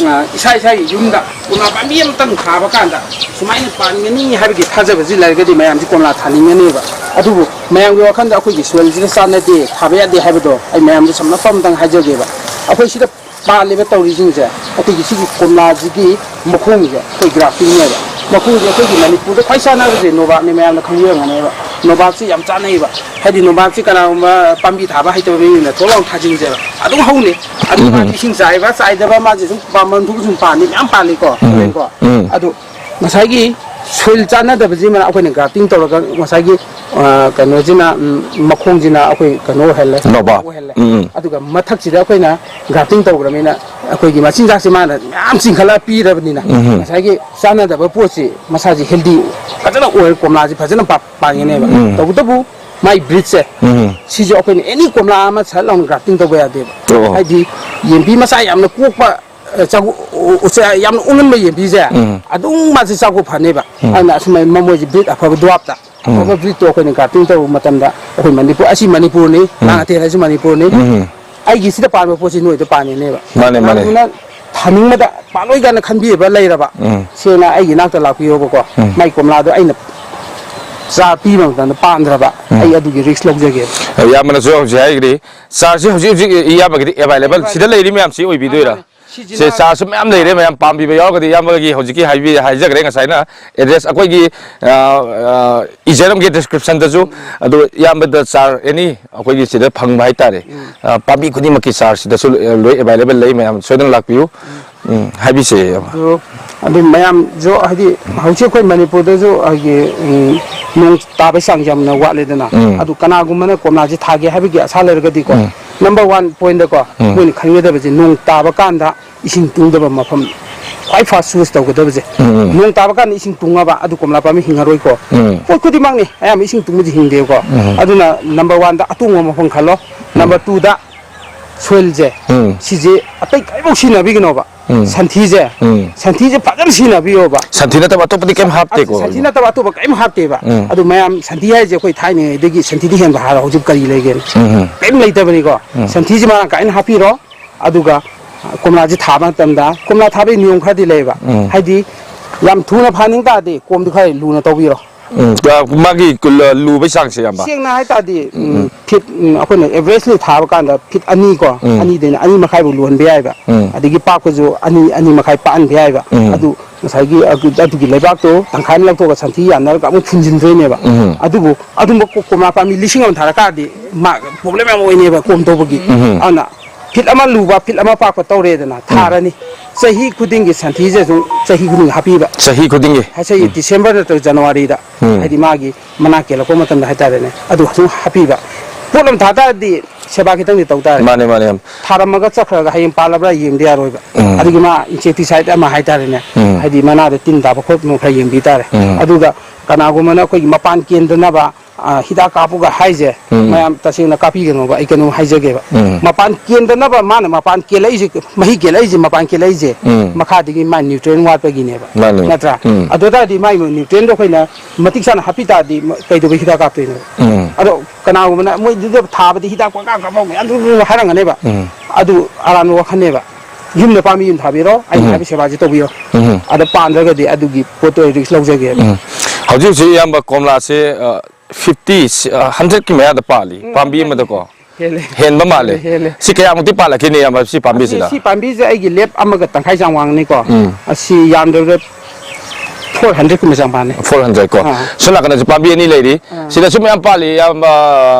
ꯑ, ꯏꯁꯥ ꯏꯁꯥꯒꯤ ꯌꯨꯝꯗ ꯀꯣꯝꯂꯥ ꯄꯥꯝꯕꯤ ꯑꯃꯇꯪ ꯊꯥꯕ ꯀꯥꯟꯗ ꯁꯨꯃꯥꯏꯅ ꯄꯥꯟꯒꯅꯤ ꯍꯥꯏꯕꯒꯤ ꯊꯥꯖꯕꯁꯤ ꯂꯩꯔꯒꯗꯤ ꯃꯌꯥꯝꯁꯤ ꯀꯣꯝꯂꯥ ꯊꯥꯅꯤꯡꯒꯅꯦꯕ꯫ ꯑꯗꯨꯕꯨ ꯃꯌꯥꯝꯒꯤ ꯋꯥꯈꯜꯗ ꯑꯩꯈꯣꯏꯒꯤ soilꯁꯤꯗ ꯆꯥꯟꯅꯗꯦ, ꯊꯥꯕ ꯌꯥꯗꯦ ꯍꯥꯏꯕꯗꯣ ꯑꯩ ꯃꯌꯥꯝꯗ ꯁꯝꯂꯞꯄ ꯑꯃꯇꯪ ꯍꯥꯏꯖꯒꯦꯕ꯫ ꯑꯩꯈꯣꯏ ꯁꯤꯗ ꯄꯥꯜꯂꯤꯕ ꯇꯧꯔꯤꯁꯤꯡꯁꯦ, ꯑꯩꯈꯣꯏꯒꯤ ꯁꯤꯒꯤ ꯀꯣꯝꯂꯥꯁꯤꯒꯤ ꯃꯈꯣꯡꯁꯦ ꯑꯩꯈꯣꯏ graftingꯅꯦꯕ꯫ ꯃꯈꯣꯡꯁꯦ ꯑꯩꯈꯣꯏꯒꯤ ꯃꯅꯤꯄꯨꯔꯗ ꯈ꯭ꯋꯥꯏ ꯆꯥꯟꯅꯕꯁꯦ ꯅꯣꯕꯥꯞꯅꯤ, ꯃꯌꯥꯝꯅ ꯈꯪꯕꯤꯔꯝꯒꯅꯦꯕ꯫ ꯅꯣꯕꯥꯞꯁꯤ ꯌꯥꯝ ꯆꯥꯟꯅꯩꯕ꯫ ꯍꯥꯏꯗꯤ ꯅꯣꯕꯥꯞꯁꯤ ꯀꯅꯥꯒꯨꯝꯕ ꯄꯥꯝꯕꯤ ꯊꯥꯕ ꯍꯩꯇꯕ ꯃꯤꯅ ꯊꯣꯛ ꯂꯥꯎꯅ ꯊꯥꯖꯤꯟꯁꯦꯕ꯫ ꯑꯗꯨꯝ ꯍꯧꯅꯤ꯫ ꯑꯗꯨ ꯎꯝ꯫ ꯃꯥꯗꯤ ꯏꯁꯤꯡ ꯆꯥꯏꯕ ꯆꯥꯏꯗꯕ ꯃꯥꯁꯦ ꯁꯨꯝ ꯄꯥꯝꯕꯝ ꯊꯣꯛꯄ ꯁꯨꯝ ꯄꯥꯟꯅꯤ, ꯃꯌꯥꯝ ꯄꯥꯜꯂꯤꯀꯣ꯫ ꯎꯝ꯫ ꯍꯣꯔꯦꯟꯀꯣ꯫ ꯎꯝ꯫ ꯑꯗꯨ ꯉꯁꯥꯏꯒꯤ soil ꯆꯥꯟꯅꯗꯕꯁꯤꯃꯅ ꯑꯩꯈꯣꯏꯅ grafting ꯇꯧꯔꯒ ꯉꯁꯥꯏꯒꯤ, ꯑ, ꯀꯩꯅꯣꯁꯤꯅ, ꯎꯝ, ꯃꯈꯣꯡꯁꯤꯅ ꯑꯩꯈꯣꯏ ꯀꯩꯅꯣ ꯑꯣꯏꯍꯜꯂꯦ, ꯅꯣꯕꯥꯞ꯫ ꯑꯣꯏꯍꯜꯂꯦ꯫ ꯎꯝ, ꯎꯝ꯫ ꯑꯗꯨꯒ ꯃꯊꯛꯁꯤꯗ ꯑꯩꯈꯣꯏꯅ grafting ꯇꯧꯈ꯭ꯔꯕꯅꯤꯅ ꯑꯩꯈꯣꯏꯒꯤ ꯃꯆꯤꯟꯖꯥꯛꯁꯦ ꯃꯥꯅ ꯃꯌꯥꯝ ꯆꯤꯡꯈꯠꯂꯒ ꯄꯤꯔꯕꯅꯤꯅ ꯎꯝ, ꯎꯝ꯫ ꯉꯁꯥꯏꯒꯤ ꯆꯥꯟꯅꯗꯕ ꯄꯣꯠꯁꯤ ꯃꯁꯥꯁꯤ healthy ꯐꯖꯅ ꯑꯣꯏ, ꯀꯣꯝꯂꯥꯁꯤ ꯐꯖꯅ ꯄꯥ-, ꯄꯥꯟꯒꯅꯦꯕ꯫ ꯎꯝ꯫ ꯇꯧꯕꯇꯕꯨ ꯃꯥꯏ breedꯁꯦ ꯎꯝ꯫ ꯁꯤꯁꯨ ꯑꯩꯈꯣꯏꯅ any ꯀꯣꯝꯂꯥ ꯑꯃ ꯁꯠ ꯂꯥꯎꯅ grafting ꯇꯧꯕ ꯌꯥꯗꯦꯕ꯫ ꯑꯣ꯫ ꯍꯥꯏꯗꯤ ꯌꯦꯟꯕꯤ ꯃꯆꯥ ꯌꯥꯝꯅ ꯀꯣꯛꯄ, ꯑ, ꯆꯥꯒꯨ-, ꯎ-, ꯎꯆꯥ ꯌꯥꯝꯅ ꯑꯣꯟꯒꯟꯕ ꯌꯦꯟꯕꯤꯁꯦ ꯎꯝ꯫ ꯑꯗꯨꯝ ꯃꯥꯁꯦ ꯆꯥꯒꯨ ꯐꯅꯦꯕ꯫ ꯎꯝ꯫ ꯑꯗꯨꯅ ꯑꯁꯨꯃꯥꯏꯅ ꯃꯃꯣꯏꯁꯦ breed ꯑꯐꯕ ꯗ꯭ꯋꯥꯞꯇ ꯎꯝ꯫ ꯑꯐꯕ breedꯇꯣ ꯑꯩꯈꯣꯏꯅ grafting ꯇꯧꯕ ꯃꯇꯝꯗ ꯑꯩꯈꯣꯏ ꯃꯅꯤꯄꯨꯔ, ꯑꯁꯤ ꯃꯅꯤꯄꯨꯔꯅꯤ, ꯎꯝ꯫ ꯂꯥꯡꯉꯊꯦꯜ ꯍꯥꯏꯁꯤ ꯃꯅꯤꯄꯨꯔꯅꯤ꯫ ꯎꯝ꯫ ꯑꯩꯒꯤ ꯁꯤꯗ ꯄꯥꯟꯕ ꯄꯣꯠꯁꯤ ꯅꯣꯏꯗ ꯄꯥꯟꯒꯅꯦꯕ꯫ ꯃꯥꯅꯦ, ꯃꯥꯅꯦ꯫ ꯀꯅꯥꯒꯨꯝꯕꯅ ꯊꯥꯅꯤꯡꯕꯗ ꯄꯥꯜꯂꯣꯏ ꯀꯥꯏꯅ ꯈꯟꯕꯤꯕ ꯂꯩꯔꯕ, ꯎꯝ꯫ ꯁꯦꯡꯅ ꯑꯩꯒꯤ ꯏꯅꯥꯛꯇ ꯂꯥꯛꯄꯤꯌꯣꯕꯀꯣ꯫ ꯎꯝ꯫ ꯃꯥꯏ ꯀꯣꯝꯂꯥꯗꯣ ꯑꯩꯅ ꯆꯥꯔ ꯄꯤꯕ ꯃꯇꯝꯗ ꯄꯥꯟꯗ꯭ꯔꯕ, ꯎꯝ꯫ ꯑꯩ ꯑꯗꯨꯒꯤ risk ꯂꯧꯖꯒꯦꯕ꯫ ꯏꯌꯥꯝꯕꯅꯁꯨ ꯍꯧꯖꯤꯛ ꯍꯥꯏꯈ꯭ꯔꯤ, ꯆꯥꯔꯁꯤ ꯍꯧꯖꯤꯛ ꯍꯧꯖꯤꯛ ꯏꯌꯥꯝꯕꯒꯤꯗꯤ available ꯁꯤꯗ ꯂꯩꯔꯤ ꯃꯌꯥꯝꯁꯤ ꯑꯣꯏꯕꯤꯗꯣꯏꯔꯥ? ꯁꯤꯁꯤꯅ ꯁꯦ, ꯆꯥꯔꯁꯨ ꯃꯌꯥꯝ ꯂꯩꯔꯦ, ꯃꯌꯥꯝ ꯄꯥꯝꯕꯤꯕ ꯌꯥꯎꯔꯒꯗꯤ ꯏꯌꯥꯝꯕꯒꯤ ꯍꯧꯖꯤꯛꯀꯤ ꯍꯥꯏꯕꯤ-, ꯍꯥꯏꯖꯈ꯭ꯔꯦ ꯉꯁꯥꯏꯅ address ꯑꯩꯈꯣꯏꯒꯤ, ꯑ, ꯑ, ꯏꯖꯔꯝꯒꯦ descriptionꯗꯁꯨ꯫ ꯎꯝ꯫ ꯑꯗꯣ ꯏꯌꯥꯝꯕꯗ ꯆꯥꯔ any ꯑꯩꯈꯣꯏꯒꯤ ꯁꯤꯗ ꯐꯪꯕ ꯍꯥꯏꯇꯥꯔꯦ꯫ ꯎꯝ꯫ ꯑ, ꯄꯥꯝꯕꯤ ꯈꯨꯗꯤꯡꯃꯛꯀꯤ ꯆꯥꯔ ꯁꯤꯗꯁꯨ ꯂꯣꯏ available ꯂꯩ, ꯃꯌꯥꯝ ꯁꯣꯏꯗꯅ ꯂꯥꯛꯄꯤꯌꯨ꯫ ꯎꯝ꯫ ꯎꯝ, ꯍꯥꯏꯕꯤꯁꯦ ꯏꯌꯥꯝꯕ꯫ ꯑꯗꯨ, ꯑꯗꯨ ꯃꯌꯥꯝꯁꯨ ꯍꯥꯏꯗꯤ ꯍꯧꯖꯤꯛ ꯑꯩꯈꯣꯏ ꯃꯅꯤꯄꯨꯔꯗꯁꯨ ꯑꯩꯈꯣꯏꯒꯤ, ꯎꯝ, ꯅꯣꯡ ꯇꯥꯕꯒꯤ ꯆꯥꯡꯁꯦ ꯌꯥꯝꯅ ꯋꯥꯠꯂꯦꯗꯅ꯫ ꯎꯝ꯫ ꯑꯗꯨ ꯀꯅꯥꯒꯨꯝꯕꯅ ꯀꯣꯝꯂꯥꯁꯦ ꯊꯥꯒꯦ ꯍꯥꯏꯕꯒꯤ ꯑꯁꯥ ꯂꯩꯔꯒꯗꯤꯀꯣ, ꯎꯝ꯫ Number one pointꯗꯀꯣ, ꯎꯝ꯫ ꯃꯣꯏꯅ ꯈꯪꯒꯗꯕꯁꯦ ꯅꯣꯡ ꯇꯥꯕ ꯀꯥꯟꯗ ꯏꯁꯤꯡ ꯇꯨꯡꯗꯕ ꯃꯐꯝ ꯈ꯭ꯋꯥꯏ ꯐꯥꯔꯁ ꯆꯨꯁ ꯇꯧꯒꯗꯕꯁꯦ꯫ ꯎꯝ, ꯎꯝ꯫ ꯅꯣꯡ ꯇꯥꯕ ꯀꯥꯟꯗ ꯏꯁꯤꯡ ꯇꯨꯡꯉꯕ ꯑꯗꯨ ꯀꯣꯝꯂꯥ ꯄꯥꯝꯕꯤ ꯍꯤꯡꯉꯔꯣꯏꯀꯣ꯫ ꯎꯝ꯫ ꯄꯣꯠ ꯈꯨꯗꯤꯡꯃꯛꯅꯤ ꯑꯌꯥꯝꯕ ꯏꯁꯤꯡ ꯇꯨꯡꯕꯁꯦ ꯍꯤꯡꯗꯦꯕꯀꯣ꯫ ꯎꯝ꯫ ꯑꯗꯨꯅ ꯅꯝꯕꯔ ꯋꯥꯟꯗ ꯑꯇꯣꯡꯕ ꯃꯐꯝ ꯈꯜꯂꯣ꯫ ꯎꯝ꯫ ꯅꯝꯕꯔ ꯇꯨꯗ ꯁꯣꯏꯜꯁꯦ꯫ ꯎꯝ꯫ ꯁꯤꯁꯦ ꯑꯇꯩ ꯀꯔꯤꯐꯧ ꯁꯤꯖꯤꯟꯅꯕꯤꯒꯅꯣꯕ꯫ ꯎꯝ꯫ ꯁꯟꯊꯤꯁꯦ꯫ ꯎꯝ꯫ ꯁꯟꯊꯤꯁꯦ ꯐꯖꯅ ꯁꯤꯖꯤꯟꯅꯕꯤꯌꯣꯕ꯫ ꯁꯟꯊꯤ ꯅꯠꯇꯕ ꯑꯇꯣꯞꯄꯗꯤ ꯀꯩꯝ ꯍꯥꯞꯇꯦꯀꯣ? ꯁꯟꯊꯤ ꯅꯠꯇꯕ ꯑꯇꯣꯞꯄ ꯀꯔꯤꯝ ꯍꯥꯞꯇꯦꯕ꯫ ꯎꯝ꯫ ꯑꯗꯨ ꯃꯌꯥꯝ ꯁꯟꯊꯤ ꯍꯥꯏꯁꯦ ꯑꯩꯈꯣꯏ ꯊꯥꯏꯅꯉꯩꯗꯒꯤ ꯁꯟꯊꯤꯗꯤ ꯍꯦꯟꯕ ꯍꯥꯔ ꯍꯧꯖꯤꯛ ꯀꯔꯤ ꯂꯩꯒꯦꯅ? ꯎꯝ, ꯎꯝ꯫ ꯀꯔꯤꯝ ꯂꯩꯇꯕꯅꯤꯀꯣ꯫ ꯎꯝ꯫ ꯁꯟꯊꯤꯁꯦ ꯃꯔꯥꯡ ꯀꯥꯏꯅ ꯍꯥꯞꯄꯤꯔꯣ꯫ ꯑꯗꯨꯒ ꯀꯣꯝꯂꯥꯁꯦ ꯊꯥꯕ ꯃꯇꯝꯗ ꯀꯣꯝꯂꯥ ꯊꯥꯕꯒꯤ ꯅꯤꯌꯣꯝ ꯈꯔꯗꯤ ꯂꯩꯌꯦꯕ꯫ ꯎꯝ꯫ ꯍꯥꯏꯗꯤ ꯌꯥꯝ ꯊꯨꯅ ꯐꯍꯟꯅꯤꯡ ꯇꯥꯔꯗꯤ ꯀꯣꯝꯗꯣ ꯈꯔ ꯂꯨꯅ ꯇꯧꯕꯤꯔꯣ꯫ ꯎꯝ, ꯑ, ꯃꯥꯒꯤ ꯀꯨꯜ-, ꯑ, ꯂꯨꯕꯩ ꯆꯥꯡꯁꯦ, ꯏꯌꯥꯝꯕ? ꯁꯦꯡꯅ ꯍꯥꯏ ꯇꯥꯔꯗꯤ, ꯎꯝ, ꯎꯝ꯫ ꯐꯤꯠ, ꯎꯝ, ꯑꯩꯈꯣꯏꯅ ꯑꯦꯚꯔꯦꯖꯂꯤ ꯊꯥꯕ ꯀꯥꯟꯗ ꯐꯤꯠ ꯑꯅꯤ ꯀꯣ, ꯎꯝ꯫ ꯑꯅꯤꯗꯩꯅ ꯑꯅꯤ ꯃꯈꯥꯏꯐꯧ ꯂꯨꯍꯟꯕ ꯌꯥꯏꯕ꯫ ꯎꯝ꯫ ꯑꯗꯒꯤ ꯄꯥꯛꯄꯁꯨ ꯑꯅꯤ, ꯑꯅꯤ ꯃꯈꯥꯏ ꯄꯥꯛꯍꯟꯕ ꯌꯥꯏꯕ꯫ ꯎꯝ꯫ ꯑꯗꯨ ꯉꯁꯥꯏꯒꯤ ꯑꯗꯨ-, ꯑꯗꯨꯒꯤ ꯂꯩꯕꯥꯛꯇꯣ ꯇꯪꯈꯥꯏ ꯑꯃ ꯂꯧꯊꯣꯛꯑꯒ ꯁꯟꯊꯤ ꯌꯥꯟꯅꯔꯒ ꯑꯃꯨꯛ ꯐꯨꯝꯖꯤꯟꯗꯣꯏꯅꯦꯕ꯫ ꯎꯝ꯫ ꯑꯗꯨꯕꯨ ꯑꯗꯨꯝꯕ ꯀꯣ-, ꯀꯣꯝꯂꯥ ꯄꯥꯝꯕꯤ ꯂꯤꯁꯤꯡ ꯑꯃ ꯊꯥꯔꯀꯥꯟꯗꯗꯤ ꯃꯥ ꯄ꯭ꯔꯣꯕ꯭ꯂꯦꯝ ꯌꯥꯝ ꯑꯣꯏꯅꯦꯕ ꯀꯣꯝ ꯇꯧꯕꯒꯤ꯫ ꯎꯝ꯫ ꯑꯗꯨꯅ ꯐꯤꯠ ꯑꯃ ꯂꯨꯕ, ꯐꯤꯠ ꯑꯃ ꯄꯥꯛꯄ ꯇꯧꯔꯦꯗꯅ, ꯎꯝ꯫ ꯊꯥꯔꯅꯤ꯫ ꯆꯍꯤ ꯈꯨꯗꯤꯡꯒꯤ ꯁꯟꯊꯤꯁꯦ ꯁꯨꯝ ꯆꯍꯤ ꯈꯨꯗꯤꯡꯒꯤ ꯍꯥꯞꯄꯤꯕ꯫ ꯆꯍꯤ ꯈꯨꯗꯤꯡꯒꯤ? ꯍꯥꯏꯁꯦ ꯎꯝ꯫ ꯗꯤꯁꯦꯝꯕꯔ ꯅꯠꯇ꯭ꯔꯒ ꯖꯅꯋꯥꯔꯤꯗ, ꯎꯝ꯫ ꯍꯥꯏꯗꯤ ꯃꯥꯒꯤ ꯃꯅꯥ ꯀꯦꯜꯂꯛꯄ ꯃꯇꯝꯗ ꯍꯥꯏꯇꯥꯔꯦꯅꯦ, ꯑꯗꯨ ꯁꯨꯝ ꯍꯥꯞꯄꯤꯕ꯫ ꯄꯣꯠ ꯑꯃ ꯊꯥ ꯇꯥꯔꯗꯤ ꯁꯦꯕꯥ ꯈꯤꯇꯪꯗꯤ ꯇꯧ ꯇꯥꯔꯦ꯫ ꯃꯥꯅꯦ, ꯃꯥꯅꯦ꯫ ꯊꯥꯔꯝꯃꯒ ꯆꯠꯈ꯭ꯔꯒ ꯍꯌꯦꯡ ꯄꯥꯜꯂꯕ꯭ꯔꯥ ꯌꯦꯡꯗ ꯌꯥꯔꯣꯏꯕ꯫ ꯎꯝ꯫ ꯑꯗꯨꯒꯤ ꯃꯥ ꯏꯟꯁꯦꯛꯇꯤꯁꯥꯏꯠ ꯑꯃ ꯍꯥꯏꯇꯥꯔꯦꯅꯦ, ꯎꯝ꯫ ꯍꯥꯏꯗꯤ ꯃꯅꯥꯗ ꯇꯤꯟ ꯇꯥꯕ ꯈꯣꯠꯄ ꯈꯔ ꯌꯦꯡꯕꯤ ꯇꯥꯔꯦ꯫ ꯎꯝ꯫ ꯑꯗꯨꯒ ꯀꯅꯥꯒꯨꯝꯕꯅ ꯑꯩꯈꯣꯏꯒꯤ ꯃꯄꯥꯟ ꯀꯦꯟꯗꯅꯕ ꯑ, ꯍꯤꯗꯥꯛ ꯀꯥꯞꯄꯨꯒ ꯍꯥꯏꯁꯦ, ꯎꯝ꯫ ꯃꯌꯥꯝ ꯇꯁꯦꯡꯅ ꯀꯥꯞꯄꯤꯒꯅꯣꯕ, ꯑꯩ ꯀꯩꯅꯣꯝ ꯍꯥꯏꯖꯒꯦꯕ꯫ ꯎꯝ꯫ ꯃꯄꯥꯟ ꯀꯦꯟꯗꯅꯕ ꯃꯥꯅ ꯃꯄꯥꯟ ꯀꯦꯜꯂꯛꯏꯁꯦ, ꯃꯍꯩ ꯀꯦꯜꯂꯛꯏꯁꯦ, ꯃꯄꯥꯟ ꯀꯦꯜꯂꯛꯏꯁꯦ, ꯎꯝ꯫ ꯃꯈꯥꯗꯒꯤ ꯃꯥꯏ ꯅ꯭ꯌꯨꯇ꯭ꯔꯤꯌꯦꯟ ꯋꯥꯠꯄꯒꯤꯅꯦꯕ꯫ ꯃꯥꯅꯤ꯫ ꯅꯠꯇ꯭ꯔꯥ? ꯎꯝ꯫ ꯑꯗꯨ ꯇꯥꯔꯗꯤ ꯃꯥꯏ ꯅ꯭ꯌꯨꯇ꯭ꯔꯤꯌꯦꯟꯗꯣ ꯑꯩꯈꯣꯏꯅ ꯃꯇꯤꯛ ꯆꯥꯅ ꯍꯥꯞꯄꯤ ꯇꯥꯔꯗꯤ ꯃ-, ꯀꯩꯗꯧꯕꯩ ꯍꯤꯗꯥꯛ ꯀꯥꯞꯇꯣꯏꯅꯣ? ꯎꯝ꯫ ꯑꯗꯣ ꯀꯅꯥꯒꯨꯝꯕꯅ ꯃꯣꯏꯗꯨꯗ ꯊꯥꯕꯗꯤ ꯍꯤꯗꯥꯛ ꯄꯪꯀꯥꯞ ꯀꯥꯞꯄ ꯃꯌꯥꯝꯗꯨ ꯍꯥꯏꯔꯝꯒꯅꯦꯕ꯫ ꯎꯝ꯫ ꯑꯗꯨ ꯑꯔꯥꯟꯕ ꯋꯥꯈꯜꯅꯦꯕ꯫ ꯌꯨꯝꯗ ꯄꯥꯝꯕꯤ ꯑꯃ ꯊꯥꯕꯤꯔꯣ, ꯑꯩꯅ ꯎꯝ꯫ ꯍꯥꯏꯕ ꯁꯦꯕꯥꯁꯤ ꯇꯧꯕꯤꯔꯣ꯫ ꯎꯝ꯫ ꯑꯗ ꯄꯥꯟꯗ꯭ꯔꯒꯗꯤ ꯑꯗꯨꯒꯤ ꯄꯣꯠꯇꯣ ꯑꯩ ꯔꯤꯛꯁ ꯂꯧꯖꯒꯦꯕ꯫ ꯎꯝ꯫ ꯍꯧꯖꯤꯛ ꯍꯧꯖꯤꯛ ꯏꯌꯥꯝꯕ ꯀꯣꯝꯂꯥꯁꯦ, ꯑ, ꯐꯤꯐꯇꯤ, ꯑ, ꯍꯟꯗ꯭ꯔꯦꯠꯀꯤ ꯃꯌꯥꯗ ꯄꯥꯜꯂꯤ, ꯎꯝ, ꯄꯥꯝꯕꯤ ꯑꯃꯗꯀꯣ꯫ ꯍꯦꯜꯂꯦ꯫ ꯍꯦꯟꯕ ꯃꯥꯜꯂꯦ꯫ ꯍꯦꯜꯂꯦ, ꯍꯦꯜꯂꯦ꯫ ꯁꯤ ꯀꯌꯥꯃꯨꯛꯇꯤ ꯄꯥꯜꯂꯛꯈꯤꯅꯤ, ꯏꯌꯥꯝꯕ, ꯁꯤ ꯑꯁꯤ, ꯄꯥꯝꯕꯤꯁꯤꯗ? ꯁꯤ ꯄꯥꯝꯕꯤꯁꯦ ꯑꯩꯒꯤ ꯂꯦꯞ ꯑꯃꯒ ꯇꯪꯈꯥꯏ ꯆꯥꯡ ꯋꯥꯡꯅꯤꯀꯣ꯫ ꯎꯝ꯫ ꯑꯁꯤ ꯌꯥꯝꯗ꯭ꯔꯕꯗ ꯐꯣꯔ ꯍꯟꯗ꯭ꯔꯦꯠ ꯀꯨꯝꯕ ꯆꯥꯡ ꯄꯥꯜꯂꯦ꯫ ꯐꯣꯔ ꯍꯟꯗ꯭ꯔꯦꯠ ꯀꯣ꯫ ꯑꯥ꯫ ꯁꯣꯝ ꯅꯥꯀꯟꯗꯁꯨ ꯄꯥꯝꯕꯤ ꯑꯅꯤ ꯂꯩꯔꯤ꯫ ꯑꯥ꯫ ꯁꯤꯗꯁꯨ ꯃꯌꯥꯝ ꯄꯥꯜꯂꯤ, ꯏꯌꯥꯝꯕ,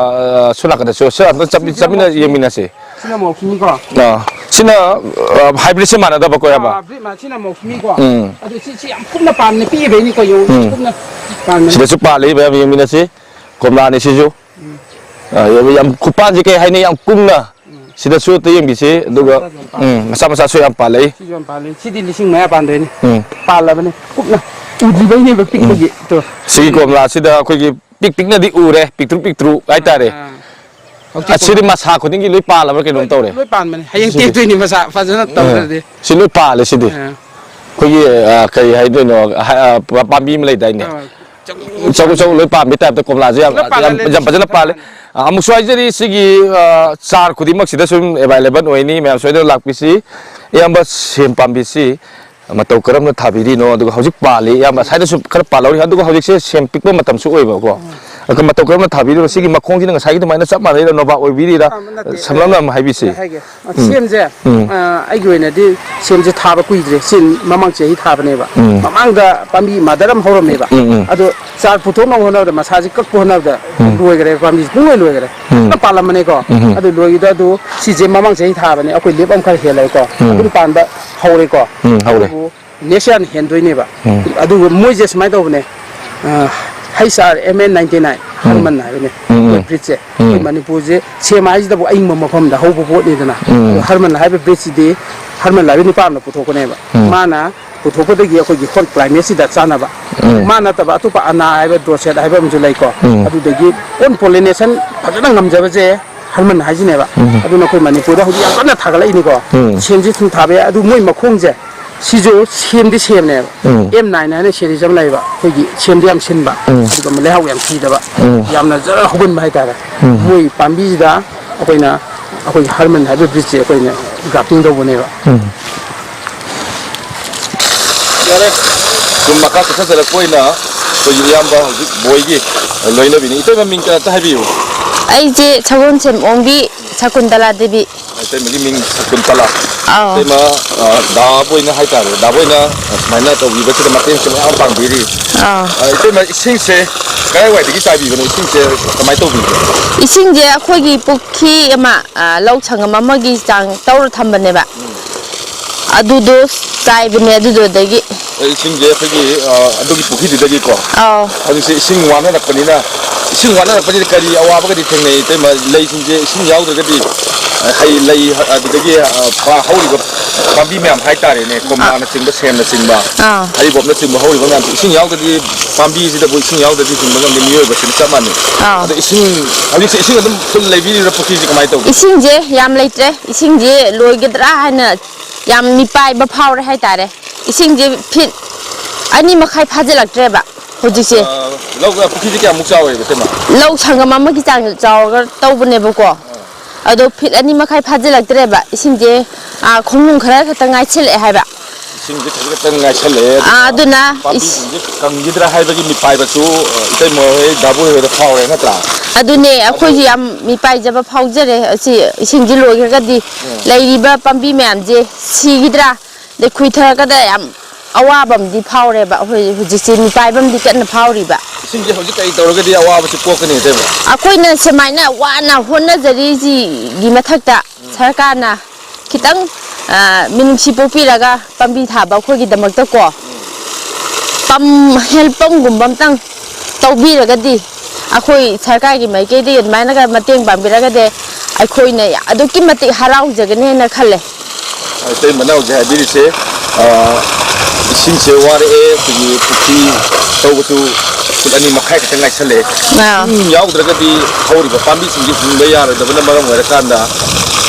ꯑ, ꯁꯣꯝ ꯅꯥꯀꯟꯗꯁꯨ꯫ ꯁꯤ ꯑꯝꯇ ꯆꯠꯃꯤꯟ-, ꯁꯤꯁꯤꯅ ꯆꯠꯃꯤꯟꯅ ꯃꯧꯁꯃꯤ-, ꯌꯦꯡꯃꯤꯟꯅꯁꯦ꯫ ꯁꯤꯅ ꯃꯧꯁꯃꯤꯀꯣ꯫ ꯑꯥ꯫ ꯁꯤꯅ, ꯑ, ꯍꯥꯏꯕ꯭ꯔꯤꯠꯁꯦ ꯃꯥꯟꯅꯗꯕꯀꯣ, ꯏꯌꯥꯝꯕ? ꯑꯥ, ꯍꯥꯏꯕ꯭ꯔꯤꯠ ꯃꯥ-, ꯁꯤꯅ ꯃꯧꯁꯃꯤꯀꯣ꯫ ꯎꯝ꯫ ꯑꯗꯨ ꯁꯤ, ꯁꯤ ꯌꯥꯝ ꯀꯨꯞꯅ ꯄꯥꯟꯕꯅꯦ, ꯄꯤꯛꯏꯕꯩꯅꯤꯀꯣ, ꯌꯦꯡꯉꯨ, ꯁꯤ ꯎꯝ꯫ ꯀꯨꯞꯅ ꯄꯥꯟꯕꯅꯦ꯫ ꯁꯤꯗꯁꯨ ꯄꯥꯜꯂꯤ, ꯃꯌꯥꯝ ꯌꯦꯡꯃꯤꯟꯅꯁꯤ꯫ ꯀꯣꯝꯂꯥꯅꯤ ꯁꯤꯁꯨ꯫ ꯎꯝ꯫ ꯑ, ꯌꯥꯝ ꯈꯨꯄꯥꯟꯁꯦ ꯀꯩ ꯍꯥꯏꯅꯤ, ꯌꯥꯝ ꯀꯨꯡꯅ꯫ ꯎꯝ꯫ ꯁꯤꯗꯁꯨ ꯑꯝꯇ ꯌꯦꯡꯕꯤꯁꯤ, ꯑꯗꯨꯒ, ꯃꯆꯥ ꯃꯆꯥꯁꯨ ꯌꯥꯝ ꯄꯥꯜꯂꯦ꯫ ꯎꯝ, ꯃꯆꯥ ꯃꯆꯥꯁꯨ ꯌꯥꯝ ꯄꯥꯜꯂꯦ꯫ ꯁꯤꯗꯤ ꯂꯤꯁꯤꯡ ꯃꯌꯥ ꯄꯥꯟꯗꯣꯏꯅꯤ꯫ ꯎꯝ꯫ ꯄꯥꯜꯂꯕꯅꯤ꯫ ꯀꯨꯞꯅ ꯎꯗ꯭ꯔꯤꯕꯩꯅꯦꯕ ꯄꯤꯛꯄꯒꯤ꯫ ꯇꯣ꯫ ꯁꯤꯒꯤ ꯀꯣꯝꯂꯥꯁꯤꯗ ꯑꯩꯈꯣꯏꯒꯤ ꯄꯤꯛ ꯄꯤꯛꯅꯗꯤ ꯎꯔꯦ, ꯄꯤꯛꯇ꯭ꯔꯨ ꯄꯤꯛꯇ꯭ꯔꯨ ꯍꯥꯏꯇꯥꯔꯦ꯫ ꯑꯥ꯫ ꯍꯧꯖꯤꯛ ꯑꯁꯤꯗꯤ ꯃꯁꯥ ꯈꯨꯗꯤꯡꯒꯤ ꯂꯣꯏ ꯄꯥꯜꯂꯕ꯭ꯔꯥ ꯀꯩꯅꯣꯝ ꯇꯧꯔꯦ꯫ ꯂꯣꯏ ꯄꯥꯟꯕꯅꯦ꯫ ꯍꯌꯦꯡ ꯁꯤꯗꯤ꯫ ꯇꯦꯛꯇꯣꯏꯅꯤ ꯃꯁꯥ ꯐꯖꯅ ꯑꯥ꯫ ꯇꯧꯗ꯭ꯔꯗꯤ꯫ ꯁꯤ ꯂꯣꯏ ꯄꯥꯜꯂꯦ ꯁꯤꯗꯤ꯫ ꯑꯥ꯫ ꯑꯩꯈꯣꯏꯒꯤ, ꯑ, ꯀꯔꯤ ꯍꯥꯏꯗꯣꯏꯅꯣ, ꯍ-, ꯑ, ꯄ-, ꯄꯥꯝꯕꯤ ꯑꯃ ꯂꯩꯗꯥꯏꯅꯦ? ꯑꯥ꯫ ꯆꯧ ꯆꯧ ꯂꯣꯏ ꯄꯥꯝꯃꯤ ꯇꯥꯏꯞꯇ ꯀꯣꯝꯂꯥꯁꯦ ꯌꯥꯝ, ꯄꯨꯂꯞ ꯄꯥꯜꯍꯜꯂꯦ ꯌꯥꯝ, ꯌꯥꯝ ꯐꯖꯅ ꯄꯥꯜꯂꯦ꯫ ꯑ, ꯑꯃꯨꯛꯁꯨ ꯍꯥꯏꯖꯔꯤ, ꯁꯤꯒꯤ, ꯑ, ꯆꯥꯔ ꯈꯨꯗꯤꯡꯃꯛꯁꯤꯗ ꯁꯨꯝ available ꯑꯣꯏꯅꯤ, ꯃꯌꯥꯝ ꯁꯣꯏꯗꯅ ꯂꯥꯛꯄꯤꯁꯤ꯫ ꯏꯌꯥꯝꯕ, ꯁꯦꯝ ꯄꯥꯝꯕꯤꯁꯤ ꯃꯇꯧ ꯀꯔꯝꯅ ꯊꯥꯕꯤꯔꯤꯅꯣ? ꯑꯗꯨꯒ ꯍꯧꯖꯤꯛ ꯄꯥꯜꯂꯤ, ꯏꯌꯥꯝꯕ, ꯁ꯭ꯋꯥꯏꯗꯁꯨ ꯈꯔ ꯄꯥꯜꯍꯧꯔꯤ, ꯑꯗꯨꯒ ꯍꯧꯖꯤꯛꯁꯦ ꯁꯦꯝ ꯄꯤꯛꯄ ꯃꯇꯝꯁꯨ ꯑꯣꯏꯕꯀꯣ꯫ ꯑꯗꯨꯒ ꯃꯇꯧ ꯀꯔꯝꯅ ꯊꯥꯕꯤꯔꯤꯅꯣ? ꯁꯤꯒꯤ ꯃꯈꯣꯡꯁꯤꯅ ꯉꯁꯥꯏꯒꯤ ꯑꯗꯨꯃꯥꯏꯅ ꯆꯞ ꯃꯥꯟꯅꯩꯔꯥ, ꯅꯣꯕꯥꯞ ꯑꯣꯏꯕꯤꯔꯤꯔꯥ? ꯑꯥ, ꯅꯠꯇꯦ, ꯁꯝꯂꯞꯅ ꯑꯃ ꯍꯥꯏꯕꯤꯁꯤ꯫ ꯑꯩ ꯍꯥꯏꯒꯦ꯫ ꯎꯝ꯫ ꯁꯦꯝꯁꯦ, ꯎꯝ꯫ ꯑ, ꯑꯩꯒꯤ ꯑꯣꯏꯅꯗꯤ ꯁꯦꯝꯁꯦ ꯊꯥꯕ ꯀꯨꯏꯗ꯭ꯔꯦ꯫ ꯁꯤ ꯃꯃꯥꯡ ꯆꯍꯤ ꯊꯥꯕꯅꯦꯕ꯫ ꯎꯝ꯫ ꯃꯃꯥꯡꯗ ꯄꯥꯝꯕꯤ ꯃꯥꯗꯔ ꯑꯃ ꯍꯧꯔꯝꯃꯦꯕ꯫ ꯎꯝ, ꯎꯝ꯫ ꯑꯗꯣ ꯆꯥꯔ ꯄꯨꯊꯣꯛꯅꯕ ꯍꯣꯠꯅꯕꯗ ꯃꯁꯥꯁꯦ ꯀꯛꯄ ꯍꯣꯠꯅꯕꯗ ꯎꯝ꯫ ꯂꯣꯏꯈ꯭ꯔꯦ, ꯄꯥꯝꯕꯤꯁꯦ ꯄꯨꯡꯂꯣꯏ ꯂꯣꯏꯈ꯭ꯔꯦ꯫ ꯎꯝ꯫ ꯐꯖꯅ ꯄꯥꯜꯂꯝꯕꯅꯦꯀꯣ꯫ ꯎꯝ꯫ ꯑꯗꯨ ꯂꯣꯏꯈꯤꯗ ꯑꯗꯨ ꯁꯤꯁꯦ ꯃꯃꯥꯡ ꯆꯍꯤ ꯊꯥꯕꯅꯦ, ꯑꯩꯈꯣꯏ ꯂꯦꯞ ꯑꯃ ꯈꯔ ꯍꯦꯜꯂꯦꯀꯣ꯫ ꯎꯝ꯫ ꯑꯗꯨꯝ ꯄꯥꯟꯕ ꯍꯧꯔꯦꯀꯣ꯫ ꯎꯝ, ꯍꯧꯔꯦ꯫ ꯑꯗꯨꯕꯨ next yearꯅ ꯍꯦꯟꯗꯣꯏꯅꯦꯕ꯫ ꯎꯝ꯫ ꯑꯗꯨꯒ ꯃꯣꯏꯁꯦ ꯁꯨꯃꯥꯏꯅ ꯇꯧꯕꯅꯦ, ꯑ, H R M N ninety nine ꯎꯝ꯫ ꯍꯔꯃꯟ ꯍꯥꯏꯕꯅꯦ꯫ ꯎꯝ, ꯃꯣꯏ ꯎꯝ꯫ Breedꯁꯦ꯫ ꯎꯝ꯫ ꯑꯩꯈꯣꯏ ꯃꯅꯤꯄꯨꯔꯁꯦ ꯁꯦꯝ ꯍꯥꯏꯁꯤꯗꯕꯨ ꯑꯏꯪꯕ ꯃꯐꯝꯗ ꯍꯧꯕ ꯄꯣꯠꯅꯤꯗꯅ꯫ ꯎꯝ꯫ ꯑꯗꯣ ꯍꯔꯃꯟ ꯍꯥꯏꯕ breedꯁꯤꯗꯤ ꯍꯔꯃꯟ ꯍꯥꯏꯕ ꯅꯨꯄꯥ ꯑꯃꯅ ꯄꯨꯊꯣꯛꯄꯅꯦꯕ꯫ ꯎꯝ꯫ ꯃꯥꯅ ꯄꯨꯊꯣꯛꯄꯗꯒꯤ ꯑꯩꯈꯣꯏꯒꯤ hot climateꯁꯤꯗ ꯆꯥꯅꯕ꯫ ꯎꯝ꯫ ꯃꯥ ꯅꯠꯇꯕ ꯑꯇꯣꯞꯄ ꯑꯅꯥ ꯍꯥꯏꯕ, ꯗꯣꯔꯁꯦꯠ ꯍꯥꯏꯕ ꯑꯃꯁꯨ ꯂꯩꯀꯣ꯫ ꯎꯝ꯫ ꯑꯗꯨꯗꯒꯤ own pollination ꯐꯖꯅ ꯉꯝꯖꯕꯁꯦ ꯍꯔꯃꯟ ꯍꯥꯏꯁꯤꯅꯦꯕ꯫ ꯎꯝ꯫ ꯑꯗꯨꯅ ꯑꯩꯈꯣꯏ ꯃꯅꯤꯄꯨꯔꯗ ꯍꯧꯖꯤꯛ ꯌꯥꯝ ꯀꯟꯅ ꯊꯥꯒꯠꯂꯛꯏꯅꯤꯀꯣ꯫ ꯎꯝ꯫ ꯁꯦꯝꯁꯤ ꯁꯨꯝ ꯊꯥꯕ ꯌꯥꯏ꯫ ꯑꯗꯨ ꯃꯣꯏ ꯃꯈꯣꯡꯁꯦ ꯁꯤꯁꯨ ꯁꯦꯝꯗꯤ ꯁꯦꯝꯅꯦꯕ꯫ ꯎꯝ꯫ ꯑꯦꯝ ꯅꯥꯏꯟ ꯍꯥꯏꯅ series ꯑꯃ ꯂꯩꯌꯦꯕ꯫ ꯑꯩꯈꯣꯏꯒꯤ ꯁꯦꯝꯗꯤ ꯌꯥꯝ ꯁꯤꯟꯕ, ꯎꯝ꯫ ꯑꯗꯨꯒ ꯂꯩꯍꯥꯎ ꯌꯥꯝ ꯊꯤꯗꯕ, ꯎꯝ꯫ ꯌꯥꯝꯅ ꯖꯔ ꯍꯧꯒꯟꯕ ꯍꯥꯏꯇꯥꯔꯦ꯫ ꯎꯝ꯫ ꯃꯣꯏ ꯄꯥꯝꯕꯤꯁꯤꯗ ꯑꯩꯈꯣꯏꯅ, ꯑꯩꯈꯣꯏꯒꯤ ꯍꯔꯃꯟ ꯍꯥꯏꯕ breedꯁꯦ ꯑꯩꯈꯣꯏꯅ grafting ꯇꯧꯕꯅꯦꯕ꯫ ꯎꯝ꯫ ꯌꯥꯔꯦ꯫ ꯁꯨꯝ ꯃꯈꯥ ꯆꯠꯊꯖꯔꯛꯄ ꯑꯣꯏꯅ ꯑꯩꯈꯣꯏꯒꯤ ꯏꯌꯥꯝꯕ ꯍꯧꯖꯤꯛ ꯕꯣꯏꯒꯤ ꯂꯣꯏꯅꯕꯤꯅꯤ꯫ ꯏꯇꯩꯃ ꯃꯤꯡ ꯑꯝꯇ ꯍꯥꯏꯕꯤꯌꯨ꯫ ꯑꯩꯁꯦ ꯁꯒꯣꯜꯁꯦꯝ ꯑꯣꯡꯕꯤ ꯁꯀꯨꯟꯇꯂꯥ ꯗꯦꯕꯤ꯫ ꯏꯇꯩꯃꯒꯤ ꯃꯤꯡ ꯁꯀꯨꯟꯇꯂꯥ꯫ ꯑꯥꯎ꯫ ꯏꯇꯩꯃ, ꯑ, ꯗꯥ ꯕꯣꯏꯅ ꯍꯥꯏꯇꯥꯔꯦ, ꯗꯥ ꯕꯣꯏꯅ ꯁꯨꯃꯥꯏꯅ ꯇꯧꯕꯤꯕꯁꯤꯗ ꯃꯇꯦꯡꯁꯨ ꯃꯌꯥꯝ ꯄꯥꯡꯕꯤꯔꯤ꯫ ꯑꯥ꯫ ꯑ, ꯏꯇꯩꯃ, ꯏꯁꯤꯡꯁꯦ ꯀꯗꯥꯏꯋꯥꯏꯗꯒꯤ ꯆꯥꯏꯕꯤꯕꯅꯣ? ꯏꯁꯤꯡꯁꯦ ꯀꯃꯥꯏꯅ ꯇꯧꯕꯤꯒꯦ? ꯏꯁꯤꯡꯁꯦ ꯑꯩꯈꯣꯏꯒꯤ ꯄꯨꯈ꯭ꯔꯤ ꯑꯃ, ꯑ, ꯂꯧ ꯁꯪꯒꯝ ꯑꯃꯒꯤ ꯆꯥꯡ ꯇꯧꯔ ꯊꯝꯕꯅꯦꯕ꯫ ꯑꯗꯨꯗꯣ ꯆꯥꯏꯕꯅꯦ ꯑꯗꯨꯗꯨꯗꯒꯤ꯫ ꯑ, ꯏꯁꯤꯡꯁꯦ ꯑꯩꯈꯣꯏꯒꯤ, ꯑ, ꯑꯗꯨꯒꯤ ꯄꯨꯈ꯭ꯔꯤꯗꯨꯗꯒꯤꯀꯣ? ꯑꯥꯎ꯫ ꯍꯧꯖꯤꯛꯁꯦ ꯏꯁꯤꯡ ꯋꯥꯅꯔꯛꯄꯅꯤꯅ, ꯏꯁꯤꯡ ꯋꯥꯅꯔꯛꯄꯁꯤꯗ ꯀꯔꯤ ꯑꯋꯥꯕꯒꯗꯤ ꯊꯦꯡꯅꯩ, ꯏꯇꯩꯃ? ꯂꯩꯁꯤꯡꯁꯦ ꯏꯁꯤꯡ ꯌꯥꯎꯗ꯭ꯔꯒꯗꯤ ꯍꯩ ꯂꯩ, ꯑꯗꯨꯗꯒꯤ, ꯑ, ꯄꯥ-, ꯍꯧꯔꯤꯕ ꯄꯥꯝꯕꯤ ꯃꯌꯥꯝ ꯍꯥꯏꯇꯥꯔꯦꯅꯦ, ꯀꯣꯝꯂꯥꯅꯆꯤꯡꯕ, ꯁꯦꯝꯅꯆꯤꯡꯕ, ꯑꯥ꯫ ꯍꯩꯔꯤꯕꯣꯞꯅꯆꯤꯡꯕ ꯍꯧꯔꯤꯕ ꯃꯌꯥꯝꯁꯦ ꯏꯁꯤꯡ ꯌꯥꯎꯗ꯭ꯔꯗꯤ, ꯄꯥꯝꯕꯤꯁꯤꯗꯕꯨ ꯏꯁꯤꯡ ꯌꯥꯎꯗ꯭ꯔꯗꯤ ꯍꯤꯡꯕ ꯉꯝꯗꯦ, ꯃꯤꯑꯣꯏꯕꯁꯤꯅ ꯆꯞ ꯃꯥꯟꯅꯩ꯫ ꯑꯥ꯫ ꯑꯗꯣ ꯏꯁꯤꯡ, ꯍꯧꯖꯤꯛꯁꯦ ꯏꯁꯤꯡ ꯑꯗꯨꯝ ꯐꯨꯜ ꯂꯩꯕꯤꯔꯤꯕ꯭ꯔꯥ ꯄꯨꯈ꯭ꯔꯤꯁꯦ, ꯀꯃꯥꯏꯅ ꯇꯧꯒꯦ? ꯏꯁꯤꯡꯁꯦ ꯌꯥꯝ ꯂꯩꯇ꯭ꯔꯦ, ꯏꯁꯤꯡꯁꯦ ꯂꯣꯏꯒꯗ꯭ꯔꯥ ꯍꯥꯏꯅ ꯌꯥꯝ ꯃꯤꯄꯥꯏꯕ ꯐꯥꯎꯔꯦ ꯍꯥꯏꯇꯥꯔꯦ꯫ ꯏꯁꯤꯡꯁꯦ ꯐꯤꯠ ꯑꯅꯤ ꯃꯈꯥꯏ ꯐꯥꯖꯤꯜꯂꯛꯇ꯭ꯔꯦꯕ ꯍꯧꯖꯤꯛꯁꯦ꯫ ꯑ, ꯂꯧ, ꯄꯨꯈ꯭ꯔꯤꯁꯦ ꯀꯌꯥꯃꯨꯛ ꯆꯥꯎꯋꯦꯕ, ꯏꯇꯩꯃ? ꯂꯧ ꯁꯪꯒꯝ ꯑꯃꯒꯤ ꯆꯥꯡ ꯆꯥꯎꯔꯒ ꯇꯧꯕꯅꯦꯕꯀꯣ꯫ ꯑꯥ꯫ ꯑꯗꯣ ꯐꯤꯠ ꯑꯅꯤ ꯃꯈꯥꯏ ꯐꯥꯖꯤꯜꯂꯛꯇ꯭ꯔꯦꯕ ꯏꯁꯤꯡꯁꯦ, ꯑꯥ, ꯈꯣꯡꯅꯨꯡ ꯈꯔ ꯈꯛꯇ ꯉꯥꯏꯁꯤꯜꯂꯛꯑꯦ ꯍꯥꯏꯕ꯫ ꯏꯁꯤꯡꯁꯦ ꯈꯖꯤꯛ ꯈꯛꯇꯪ ꯉꯥꯏꯁꯜꯂꯛꯑꯦ꯫ ꯑꯥ, ꯑꯗꯨꯅ ꯏꯁ- ꯄꯥꯝꯕꯤꯁꯤꯡꯁꯦ ꯀꯪꯈꯤꯗ꯭ꯔꯥ ꯍꯥꯏꯕꯒꯤ ꯃꯤꯄꯥꯏꯕꯁꯨ, ꯑ, ꯏꯇꯩꯃ ꯍꯣꯏ, ꯗꯥꯕꯨ ꯍꯣꯏꯗ ꯐꯥꯎꯔꯦ ꯅꯠꯇ꯭ꯔꯥ? ꯑꯗꯨꯅꯦ, ꯑꯗꯨ ꯑꯩꯈꯣꯏꯁꯨ ꯌꯥꯝ ꯃꯤꯄꯥꯏꯖꯕ ꯐꯥꯎꯖꯔꯦ꯫ ꯑꯁꯤ ꯏꯁꯤꯡꯁꯤ ꯂꯣꯏꯈ꯭ꯔꯒꯗꯤ ꯎꯝ꯫ ꯂꯩꯔꯤꯕ ꯄꯥꯝꯕꯤ ꯃꯌꯥꯝꯁꯦ ꯁꯤꯈꯤꯗ꯭ꯔꯥ, ꯑꯗꯩ ꯈꯨꯏꯊꯔꯛꯀꯗ꯭ꯔꯥ ꯌꯥꯝ ꯑꯋꯥꯕ ꯑꯃꯗꯤ ꯐꯥꯎꯔꯦꯕ꯫ ꯑꯩꯈꯣꯏ ꯍꯧꯖꯤꯛꯁꯦ ꯃꯤꯄꯥꯏꯕ ꯑꯃꯗꯤ ꯀꯟꯅ ꯐꯥꯎꯔꯤꯕ꯫ ꯏꯁꯤꯡꯁꯦ ꯍꯧꯖꯤꯛ ꯀꯔꯤ ꯇꯧꯔꯒꯗꯤ ꯑꯋꯥꯕꯁꯤ ꯀꯣꯛꯀꯅꯤ, ꯏꯇꯩꯃ? ꯑꯩꯈꯣꯏꯅ ꯁꯨꯃꯥꯏꯅ ꯋꯥꯅ ꯍꯣꯠꯅꯖꯔꯤꯁꯤꯒꯤ ꯃꯊꯛꯇ ꯁꯔꯀꯥꯔꯅ ꯈꯤꯇꯪ, ꯑ, ꯃꯤꯅꯨꯡꯁꯤ ꯄꯣꯛꯄꯤꯔꯒ ꯄꯥꯝꯕꯤ ꯊꯥꯕ ꯑꯩꯈꯣꯏꯒꯤꯗꯃꯛꯇꯀꯣ ꯄꯝ, ꯍꯦꯟ ꯄꯝꯒꯨꯝꯕ ꯑꯝꯇꯪ ꯇꯧꯕꯤꯔꯒꯗꯤ, ꯑꯩꯈꯣꯏ ꯁꯔꯀꯥꯔꯒꯤ ꯃꯥꯏꯀꯩꯗꯒꯤ ꯑꯗꯨꯃꯥꯏꯅꯒ ꯃꯇꯦꯡ ꯄꯥꯡꯕꯤꯔꯒꯗꯤ ꯑꯩꯈꯣꯏꯅ ꯑꯗꯨꯛꯀꯤ ꯃꯇꯤꯛ ꯍꯔꯥꯎꯖꯒꯅꯦꯅ ꯈꯜꯂꯦ꯫ ꯏꯇꯩꯃꯅ ꯍꯧꯖꯤꯛ ꯍꯥꯏꯕꯤꯔꯤꯁꯦ, ꯑ, ꯏꯁꯤꯡꯁꯦ ꯋꯥꯔꯛꯑꯦ, ꯑꯩꯈꯣꯏꯒꯤ ꯄꯨꯈ꯭ꯔꯤ ꯇꯧꯕꯁꯨ ꯐꯨꯠ ꯑꯅꯤ ꯃꯈꯥꯏ ꯈꯛꯇꯪ ꯉꯥꯏꯁꯜꯂꯛꯑꯦ꯫ ꯑꯥ꯫ ꯏꯁꯤꯡ ꯌꯥꯎꯗ꯭ꯔꯒꯗꯤ ꯍꯧꯔꯤꯕ ꯄꯥꯝꯕꯤꯁꯤꯡꯁꯤ ꯍꯤꯡꯕ ꯌꯥꯔꯣꯏꯗꯕꯅ ꯃꯔꯝ ꯑꯣꯏꯔꯀꯥꯟꯗ,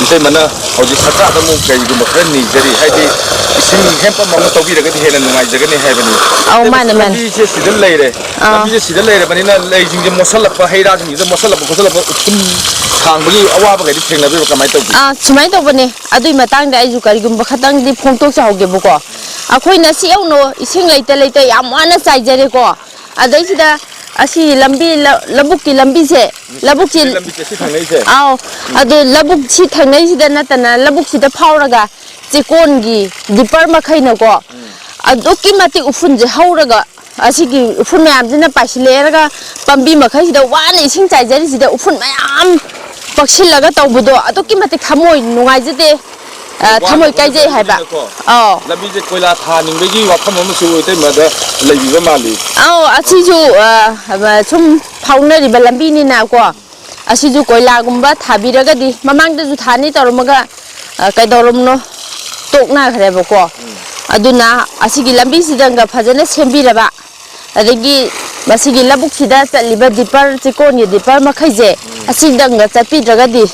ꯏꯇꯩꯃꯅ ꯍꯧꯖꯤꯛ ꯁꯔꯀꯥꯔꯗ ꯑꯃꯨꯛ ꯀꯔꯤꯒꯨꯝꯕ ꯈꯔ ꯅꯤꯖꯔꯤ, ꯍꯥꯏꯗꯤ ꯏꯁꯤꯡ ꯍꯦꯟꯄꯝ ꯑꯃ ꯇꯧꯕꯤꯔꯒꯗꯤ ꯍꯦꯟꯅ ꯅꯨꯡꯉꯥꯏꯖꯒꯅꯤ ꯍꯥꯏꯕꯅꯤ꯫ ꯑꯧ, ꯏꯇꯩꯃ, ꯃꯥꯅꯦ, ꯃꯥꯅꯦ꯫ ꯂꯝꯕꯤꯁꯦ ꯁꯤꯗ ꯂꯩꯔꯦ, ꯑꯥ꯫ ꯂꯝꯕꯤꯁꯦ ꯁꯤꯗ ꯂꯩꯔꯕꯅꯤꯅ ꯂꯩꯁꯤꯡꯁꯦ ꯃꯣꯠꯁꯜꯂꯛꯄ, ꯍꯩ ꯔꯥꯁꯤꯡꯁꯤꯗ ꯃꯣꯠꯁꯜꯂꯛꯄ ꯈꯣꯠꯆꯜꯂꯛꯄ, ꯎꯐꯨꯟ ꯊꯥꯡꯕꯒꯤ ꯑꯋꯥꯕꯒꯗꯤ ꯊꯦꯡꯅꯕꯤꯕ꯭ꯔꯥ, ꯀꯃꯥꯏꯅ ꯇꯧꯒꯦ? ꯑꯥ, ꯁꯨꯃꯥꯏꯅ ꯇꯧꯕꯅꯦ꯫ ꯑꯗꯨꯒꯤ ꯃꯇꯥꯡꯗ ꯑꯩꯁꯨ ꯀꯔꯤꯒꯨꯝꯕ ꯈꯇꯪꯗꯤ ꯐꯣꯡꯗꯣꯛꯆꯍꯧꯒꯦꯕꯀꯣ꯫ ꯑꯩꯈꯣꯏꯅ ꯁꯤ ꯌꯧꯅ ꯏꯁꯤꯡ ꯂꯩꯇ ꯂꯩꯇ ꯌꯥꯝ ꯋꯥꯅ ꯆꯥꯏꯖꯔꯦꯀꯣ꯫ ꯑꯗꯩꯁꯤꯗ ꯑꯁꯤ ꯂꯝꯕꯤ, ꯂ-, ꯂꯧꯕꯨꯛꯀꯤ ꯂꯝꯕꯤꯁꯦ, ꯂꯧꯕꯨꯛꯁꯤ, ꯁꯤ ꯂꯝꯕꯤꯁꯦ ꯁꯤ ꯊꯪꯅꯩꯁꯦ? ꯑꯥꯎ, ꯎꯝ꯫ ꯑꯗꯨ ꯂꯧꯕꯨꯛꯁꯤ ꯊꯪꯅꯩꯁꯤꯗ ꯅꯠꯇꯅ ꯂꯧꯕꯨꯛꯁꯤꯗ ꯐꯥꯎꯔꯒ ꯆꯦꯛꯀꯣꯟꯒꯤ ꯗꯤꯄꯔ ꯃꯈꯩꯅꯀꯣ, ꯎꯝ꯫ ꯑꯗꯨꯛꯀꯤ ꯃꯇꯤꯛ ꯎꯐꯨꯟꯁꯦ ꯍꯧꯔꯒ ꯑꯁꯤꯒꯤ ꯎꯐꯨꯟ ꯃꯌꯥꯝꯁꯤꯅ ꯄꯥꯏꯁꯤꯜꯂꯦꯔꯒ ꯄꯥꯝꯕꯤ ꯃꯈꯩꯁꯤꯗ ꯋꯥꯅ ꯏꯁꯤꯡ ꯆꯥꯏꯖꯔꯤꯁꯤꯗ ꯎꯐꯨꯟ ꯃꯌꯥꯝ ꯄꯛꯁꯤꯜꯂꯒ ꯇꯧꯕꯗꯣ ꯑꯗꯨꯛꯀꯤ ꯃꯇꯤꯛ ꯊꯃꯣꯏ ꯅꯨꯡꯉꯥꯏꯖꯗꯦ, ꯑ, ꯊꯃꯣꯏ ꯋꯥꯅ ꯀꯥꯏꯖꯩ ꯍꯥꯏꯕ꯫ ꯍꯣꯠꯅꯖꯕꯅꯤꯅꯀꯣ, ꯑꯥꯎ꯫ ꯂꯝꯕꯤꯁꯦ ꯀꯣꯏꯂꯥ ꯊꯥꯅꯤꯡꯕꯒꯤ ꯋꯥꯐꯝ ꯑꯃꯁꯨ ꯏꯇꯩꯃꯗ ꯂꯩꯕꯤꯕ ꯃꯥꯜꯂꯤ꯫ ꯑꯧ, ꯑꯁꯤꯁꯨ, ꯑ, ꯁꯨꯝ ꯐꯥꯎꯅꯔꯤꯕ ꯂꯝꯕꯤꯅꯤꯅꯀꯣ, ꯑꯁꯤꯁꯨ ꯀꯣꯏꯂꯥꯒꯨꯝꯕ ꯊꯥꯕꯤꯔꯒꯗꯤ, ꯃꯃꯥꯡꯗꯁꯨ ꯊꯥꯅꯤ ꯇꯧꯔꯝꯃꯒ, ꯑ, ꯀꯩꯗꯧꯔꯝꯅꯣ, ꯇꯣꯛꯅꯈ꯭ꯔꯦꯕꯀꯣ꯫ ꯑꯗꯨꯅ ꯑꯁꯤꯒꯤ ꯂꯝꯕꯤꯁꯤꯗꯪꯒ ꯐꯖꯅ ꯁꯦꯝꯕꯤꯔꯕ, ꯑꯗꯒꯤ ꯃꯁꯤꯒꯤ ꯂꯧꯕꯨꯛꯁꯤꯗ ꯆꯠꯂꯤꯕ ꯗꯤꯄꯔ, ꯆꯦꯛꯀꯣꯟꯒꯤ ꯗꯤꯄꯔ ꯃꯈꯩꯁꯦ ꯑꯁꯤꯗꯪꯒ ꯆꯠꯄꯤꯗ꯭ꯔꯒꯗꯤ꯫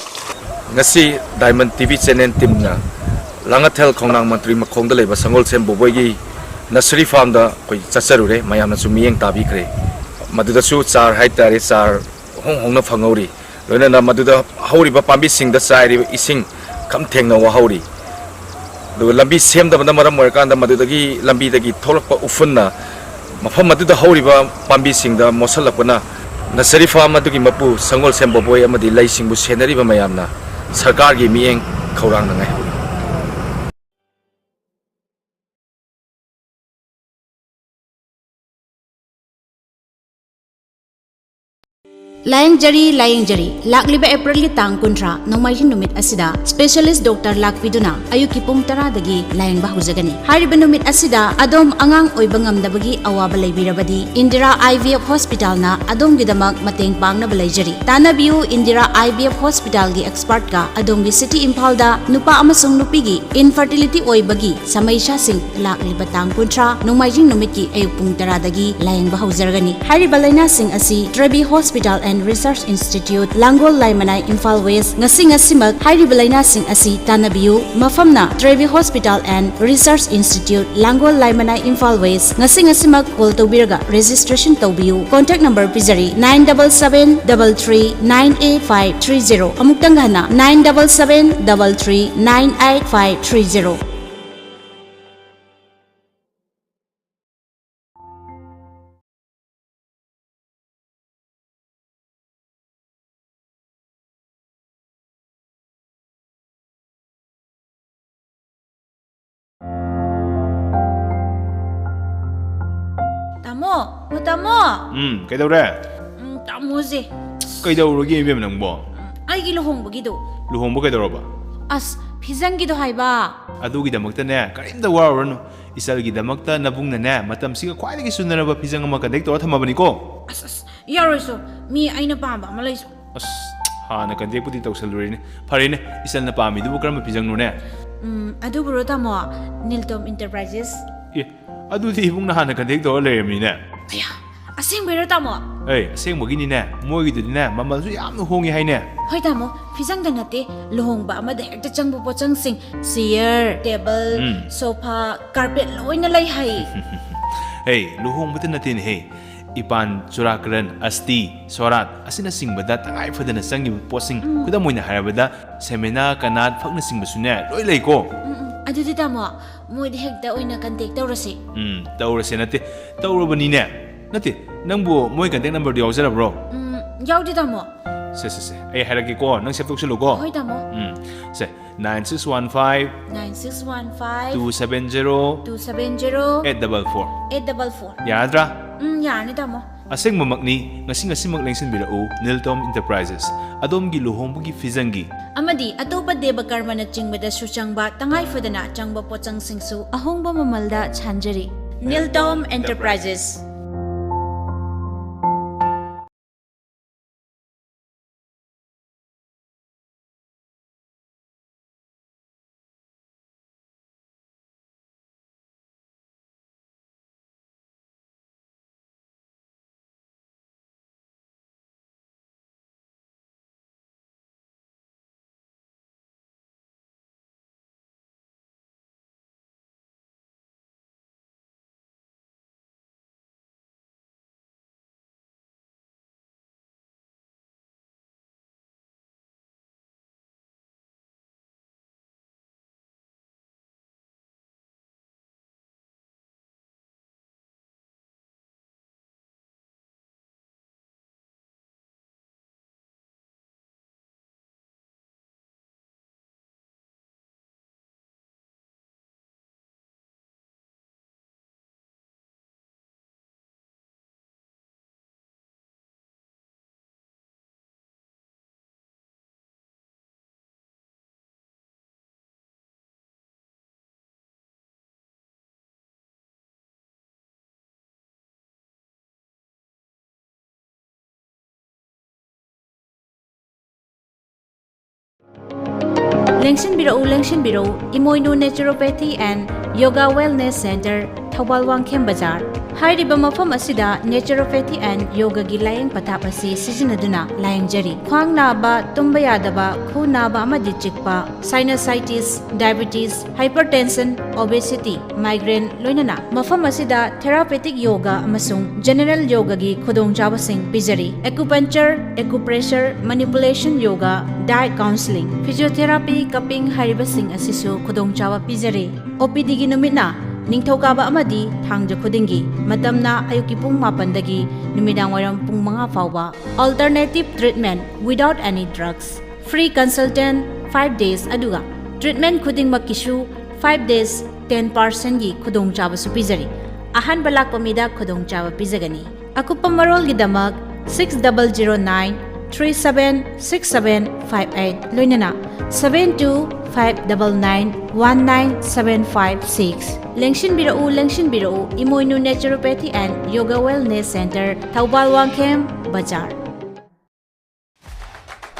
ꯉꯁꯤ Diamond T V channel teamꯅ Langathel ꯈꯣꯡꯅꯥꯡ ꯃꯟꯇ꯭ꯔꯤ ꯃꯈꯣꯡꯗ ꯂꯩꯕ ꯁꯪꯒꯣꯜꯁꯦꯝ ꯕꯣꯕꯣꯏꯒꯤ nursery farmꯗ ꯑꯩꯈꯣꯏ ꯆꯠꯆꯔꯨꯔꯦ꯫ ꯃꯌꯥꯝꯅꯁꯨ ꯃꯤꯠꯌꯦꯡ ꯇꯥꯕꯤꯈ꯭ꯔꯦ꯫ ꯃꯗꯨꯗꯁꯨ ꯆꯥꯔ ꯍꯥꯏꯇꯥꯔꯦ, ꯆꯥꯔ ꯍꯣꯡ ꯍꯣꯡꯅ ꯐꯪꯍꯧꯔꯤ꯫ ꯂꯣꯏꯅꯅ ꯃꯗꯨꯗ ꯍꯧꯔꯤꯕ ꯄꯥꯝꯕꯤꯁꯤꯡꯗ ꯆꯥꯏꯔꯤꯕ ꯏꯁꯤꯡ ꯈꯝ ꯊꯦꯡꯅ ꯋꯥꯍꯧꯔꯤ꯫ ꯑꯗꯨꯒ ꯂꯝꯕꯤ ꯁꯦꯝꯗꯕꯅ ꯃꯔꯝ ꯑꯣꯏꯔꯀꯥꯟꯗ ꯃꯗꯨꯗꯒꯤ, ꯂꯝꯕꯤꯗꯒꯤ ꯊꯣꯛꯂꯛꯄ ꯎꯐꯨꯟꯅ ꯃꯐꯝ ꯑꯗꯨꯗ ꯍꯧꯔꯤꯕ ꯄꯥꯝꯕꯤꯁꯤꯡꯗ ꯃꯣꯠꯁꯤꯜꯂꯛꯄꯅ nursery farm ꯑꯗꯨꯒꯤ ꯃꯄꯨ ꯁꯪꯒꯣꯜꯁꯦꯝ ꯕꯣꯕꯣꯏ ꯑꯃꯗꯤ ꯂꯩꯁꯤꯡꯕꯨ ꯁꯦꯟꯅꯔꯤꯕ ꯃꯌꯥꯝꯅ ꯁꯔꯀꯥꯔꯒꯤ ꯃꯤꯠꯌꯦꯡ ꯈꯧꯔꯥꯡꯅ ꯉꯥꯏꯍꯧꯔꯤ꯫ ꯂꯥꯌꯦꯡꯖꯔꯤ, ꯂꯥꯌꯦꯡꯖꯔꯤ꯫ ꯂꯥꯛꯂꯤꯕ ꯑꯦꯄ꯭ꯔꯤꯜꯒꯤ ꯇꯥꯡ ꯀꯨꯟꯊ꯭ꯔꯥ, ꯅꯣꯡꯃꯥꯏꯖꯤꯡ ꯅꯨꯃꯤꯠ ꯑꯁꯤꯗ specialist doctor ꯂꯥꯛꯄꯤꯗꯨꯅ ꯑꯌꯨꯛꯀꯤ ꯄꯨꯡ ꯇꯔꯥꯗꯒꯤ ꯂꯥꯌꯦꯡꯕ ꯍꯧꯖꯒꯅꯤ꯫ ꯍꯥꯏꯔꯤꯕ ꯅꯨꯃꯤꯠ ꯑꯁꯤꯗ ꯑꯗꯣꯝ ꯑꯉꯥꯡ ꯑꯣꯏꯕ ꯉꯝꯗꯕꯒꯤ ꯑꯋꯥꯕ ꯂꯩꯕꯤꯔꯕꯗꯤ, ꯏꯟꯗꯤꯔꯥ I V F hospitalꯅ ꯑꯗꯣꯝꯒꯤꯗꯃꯛ ꯃꯇꯦꯡ ꯄꯥꯡꯅꯕ ꯂꯩꯖꯔꯤ꯫ ꯇꯥꯟꯅꯕꯤꯌꯨ, ꯏꯟꯗꯤꯔꯥ I V F hospitalꯒꯤ expertꯀ꯫ ꯑꯗꯣꯝꯒꯤ city ꯏꯝꯐꯥꯜꯗ ꯅꯨꯄꯥ ꯑꯃꯁꯨꯡ ꯅꯨꯄꯤꯒꯤ infertility ꯑꯣꯏꯕꯒꯤ ꯁꯃꯩꯁꯥꯁꯤꯡ ꯂꯥꯛꯂꯤꯕ ꯇꯥꯡ ꯀꯨꯟꯊ꯭ꯔꯥ, ꯅꯣꯡꯃꯥꯏꯖꯤꯡ ꯅꯨꯃꯤꯠꯀꯤ ꯑꯌꯨꯛ ꯄꯨꯡ ꯇꯔꯥꯗꯒꯤ ꯂꯥꯌꯦꯡꯕ ꯍꯧꯖꯔꯒꯅꯤ꯫ ꯍꯥꯏꯔꯤꯕ ꯂꯥꯏꯅꯥꯁꯤꯡ ꯑꯁꯤ Trevi Hospital and Research Institute, Langol Laimanai, Imphal west. ꯉꯁꯤ ꯉꯁꯤꯃꯛ ꯍꯥꯏꯔꯤꯕ ꯂꯥꯏꯅꯥꯁꯤꯡ ꯑꯁꯤ ꯇꯥꯟꯅꯕꯤꯌꯨ꯫ ꯃꯐꯝꯅ Trevi Hospital and Research Institute, Langol Laimanai, Imphal west. ꯉꯁꯤ ꯉꯁꯤꯃꯛ call ꯇꯧꯕꯤꯔꯒ registration ꯇꯧꯕꯤꯌꯨ꯫ Contact number ꯄꯤꯖꯔꯤ, nine double seven double three nine eight five three zero꯫ ꯑꯃꯨꯛꯇꯪꯒ ꯍꯟꯅ, nine double seven double three nine eight five three zero꯫ ꯇꯥꯃꯣ, ꯑꯣ ꯇꯥꯃꯣ꯫ ꯎꯝ, ꯀꯩꯗꯧꯔꯦ? ꯎꯝ, ꯇꯥꯃꯣꯁꯦ꯫ ꯀꯩꯗꯧꯔꯒꯦ ꯏꯕꯦꯝ ꯅꯪꯕꯣ? ꯎꯝ, ꯑꯩꯒꯤ ꯂꯨꯍꯣꯡꯕꯒꯤꯗꯣ꯫ ꯂꯨꯍꯣꯡꯕ ꯀꯩꯗꯧꯔꯕ? ꯑꯁ, ꯐꯤꯖꯪꯒꯤꯗꯣ ꯍꯥꯏꯕ꯫ ꯑꯗꯨꯒꯤꯗꯃꯛꯇꯅꯦ, ꯀꯔꯤꯝꯇ ꯋꯥꯔꯨꯔꯅꯨ꯫ ꯏꯆꯜꯒꯤꯗꯃꯛꯇ ꯅꯕꯨꯡꯅꯅꯦ, ꯃꯇꯝꯁꯤꯒ ꯈ꯭ꯋꯥꯏꯗꯒꯤ ꯆꯨꯅꯔꯕ ꯐꯤꯖꯪ ꯑꯃ contact ꯇꯧꯔ ꯊꯝꯃꯕꯅꯤꯀꯣ꯫ ꯑꯁ, ꯑꯁ, ꯌꯥꯔꯣꯏꯁꯨ꯫ ꯃꯤ ꯑꯩꯅ ꯄꯥꯝꯕ ꯑꯃ ꯂꯩꯁꯨ꯫ ꯑꯁ, ꯍꯥꯟꯅ ꯀꯟꯇꯦꯛꯄꯨꯗꯤ ꯇꯧꯁꯜꯂꯨꯔꯦꯅꯦ꯫ ꯐꯔꯦꯅꯦ, ꯏꯆꯟꯅ ꯄꯥꯝꯃꯤꯗꯨꯕꯨ ꯀꯔꯝꯕ ꯐꯤꯖꯪꯅꯣꯅꯦ? ꯎꯝ, ꯑꯗꯨꯕꯨꯔꯣ ꯇꯥꯃꯣ? ꯅꯤꯜꯇꯣꯝ ꯏꯟꯇꯔꯄ꯭ꯔꯥꯏꯖꯦꯁ꯫ ꯑꯦ, ꯑꯗꯨꯗꯤ ꯏꯕꯨꯡꯅ ꯍꯥꯟꯅ ꯀꯟꯇꯦꯛ ꯇꯧꯔ ꯂꯩꯔꯝꯃꯤꯅꯦ꯫ ꯑꯌꯥ, ꯑꯁꯦꯡꯕꯩꯔꯣ ꯇꯥꯃꯣ? ꯑꯦ, ꯑꯁꯦꯡꯕꯒꯤꯅꯤꯅꯦ, ꯃꯣꯏꯒꯤꯗꯨꯗꯤꯅꯦ ꯃꯃꯜꯁꯨ ꯌꯥꯝꯅ ꯍꯣꯡꯉꯤ ꯍꯥꯏꯅꯦ꯫ ꯍꯣꯏ ꯇꯥꯃꯣ, ꯐꯤꯖꯪꯗ ꯅꯠꯇꯦ, ꯂꯨꯍꯣꯡꯕ ꯑꯃꯗ ꯍꯦꯛꯇ ꯆꯪꯕ ꯄꯣꯠꯆꯪꯁꯤꯡ, ꯆꯤꯌꯔ, ꯇꯦꯕꯜ, ꯎꯝ꯫ ꯁꯣꯐꯥ, ꯀꯥꯔꯄꯦꯠ ꯂꯣꯏꯅ ꯂꯩ ꯍꯥꯏ꯫ ꯍꯦ, ꯂꯨꯍꯣꯡꯕꯗ ꯅꯠꯇꯦꯅꯦꯍꯦ, ꯏꯄꯥꯟ, ꯆꯨꯔꯥꯀꯔꯟ, ꯑꯁꯇꯤ, ꯁꯣꯔꯥꯠ ꯑꯁꯤꯅꯆꯤꯡꯕꯗ ꯇꯉꯥꯏ ꯐꯗꯅ ꯆꯪꯉꯤꯕ ꯄꯣꯠꯁꯤꯡ, ꯎꯝ꯫ ꯈꯨꯗꯝ ꯑꯣꯏꯅ ꯍꯥꯏꯔꯕꯗ ꯁꯦꯃꯤꯅꯥ, ꯀꯅꯥꯠ ꯐꯛꯅꯆꯤꯡꯕꯁꯨꯅꯦ ꯂꯣꯏ ꯂꯩꯀꯣ꯫ ꯎꯝ, ꯎꯝ꯫ ꯑꯗꯨꯗꯤ ꯇꯥꯃꯣ, ꯃꯣꯏꯗ ꯍꯦꯛꯇ ꯑꯣꯏꯅ ꯀꯟꯇꯦꯛ ꯇꯧꯔꯁꯤ꯫ ꯎꯝ, ꯇꯧꯔꯁꯦ ꯅꯠꯇꯦ, ꯇꯧꯔꯕꯅꯤꯅꯦ꯫ ꯅꯠꯇꯦ, ꯅꯪꯕꯨ ꯃꯣꯏ ꯀꯟꯇꯦꯛ ꯅꯝꯕꯔꯗꯨ ꯌꯥꯎꯖꯔꯕ꯭ꯔꯣ? ꯎꯝ, ꯌꯥꯎꯗꯦ ꯇꯥꯃꯣ꯫ ꯁꯦ, ꯁꯦ, ꯁꯦ, ꯑꯩ ꯍꯥꯏꯔꯛꯀꯦꯀꯣ, ꯅꯪ ꯁꯦꯞ ꯇꯧꯁꯤꯜꯂꯨꯀꯣ꯫ ꯍꯣꯏ ꯇꯥꯃꯣ꯫ ꯎꯝ, ꯁꯦ, nine six one five, nine six one five, two seven zero, two seven zero, eight double four꯫ Eight double four꯫ ꯌꯥꯔꯗ꯭ꯔꯥ? ꯎꯝ, ꯌꯥꯔꯅꯤ ꯇꯥꯃꯣ꯫ ꯑꯁꯦꯡꯕꯃꯛꯅꯤ, ꯉꯁꯤ ꯉꯁꯤꯃꯛ ꯂꯦꯡꯁꯤꯟꯕꯤꯔꯛꯎ, ꯅꯤꯜꯇꯣꯝ ꯏꯟꯇꯔꯄ꯭ꯔꯥꯏꯖꯦꯁ꯫ ꯑꯗꯣꯝꯒꯤ ꯂꯨꯍꯣꯡꯕꯒꯤ ꯐꯤꯖꯪꯒꯤ ꯑꯃꯗꯤ ꯑꯇꯣꯞꯄ ꯗꯦꯕ ꯀꯔꯃꯅꯆꯤꯡꯕꯗꯁꯨ ꯆꯪꯕ ꯇꯉꯥꯏ ꯐꯗꯅ ꯆꯪꯕ ꯄꯣꯠꯆꯪꯁꯤꯡꯁꯨ ꯑꯍꯣꯡꯕ ꯃꯃꯜꯗ ꯁꯥꯟꯖꯔꯤ꯫ ꯅꯤꯜꯇꯣꯝ ꯏꯟꯇꯔꯄ꯭ꯔꯥꯏꯖꯦꯁ꯫ ꯂꯦꯡꯁꯤꯟꯕꯤꯔꯛꯎ, ꯂꯦꯡꯁꯤꯟꯕꯤꯔꯛꯎ, ꯏꯃꯣꯏꯅꯨ Naturopathy and Yoga Wellness Center, Thoubal Wangkhem ꯕꯖꯥꯔ꯫ ꯍꯥꯏꯔꯤꯕ ꯃꯐꯝ ꯑꯁꯤꯗ naturopathy and yogaꯒꯤ ꯂꯥꯌꯦꯡ ꯄꯊꯥꯞ ꯑꯁꯤ ꯁꯤꯖꯤꯟꯅꯗꯨꯅ ꯂꯥꯌꯦꯡꯖꯔꯤ꯫ ꯈ꯭ꯋꯥꯡ ꯅꯥꯕ, ꯇꯨꯝꯕ ꯌꯥꯗꯕ, ꯈꯨ ꯅꯥꯕ ꯑꯃꯗꯤ ꯆꯤꯛꯄ, sinusitis, diabetes, hypertension, obesity, migraine ꯂꯣꯏꯅꯅ ꯃꯐꯝ ꯑꯁꯤꯗ therapeutic yoga ꯑꯃꯁꯨꯡ general yogaꯒꯤ ꯈꯨꯗꯣꯡꯆꯥꯕꯁꯤꯡ ꯄꯤꯖꯔꯤ꯫ Acupuncture, acupressure, manipulation yoga, diet counseling, physiotherapy, cupping ꯍꯥꯏꯔꯤꯕꯁꯤꯡ ꯑꯁꯤꯁꯨ ꯈꯨꯗꯣꯡꯆꯥꯕ ꯄꯤꯖꯔꯤ꯫ OPDꯒꯤ ꯅꯨꯃꯤꯠꯅ ꯅꯤꯡꯊꯧꯀꯥꯕ ꯑꯃꯗꯤ ꯊꯥꯡꯖ ꯈꯨꯗꯤꯡꯒꯤ, ꯃꯇꯝꯅ ꯑꯌꯨꯛꯀꯤ ꯄꯨꯡ ꯃꯥꯄꯟꯗꯒꯤ ꯅꯨꯃꯤꯗꯥꯡꯋꯥꯏꯔꯝ ꯄꯨꯡ ꯃꯉꯥ ꯐꯥꯎꯕ꯫ Alternative treatment without any drugs, free consultant five days, ꯑꯗꯨꯒ treatment ꯈꯨꯗꯤꯡꯃꯛꯀꯤꯁꯨ five days ten percentꯒꯤ ꯈꯨꯗꯣꯡꯆꯥꯕꯁꯨ ꯄꯤꯖꯔꯤ꯫ ꯑꯍꯥꯟꯕ ꯂꯥꯛꯄ ꯃꯤꯗ ꯈꯨꯗꯣꯡꯆꯥꯕ ꯄꯤꯖꯒꯅꯤ꯫ ꯑꯀꯨꯞꯄ ꯃꯔꯣꯜꯒꯤꯗꯃꯛ six double zero nine three seven six seven five eight ꯂꯣꯏꯅꯅ seven two five double nine one nine seven five six꯫ ꯂꯦꯡꯁꯤꯟꯕꯤꯔꯛꯎ, ꯂꯦꯡꯁꯤꯟꯕꯤꯔꯛꯎ, ꯏꯃꯣꯏꯅꯨ Naturopathy and Yoga Wellness Center, Thoubal Wangkhem ꯕꯖꯥꯔ꯫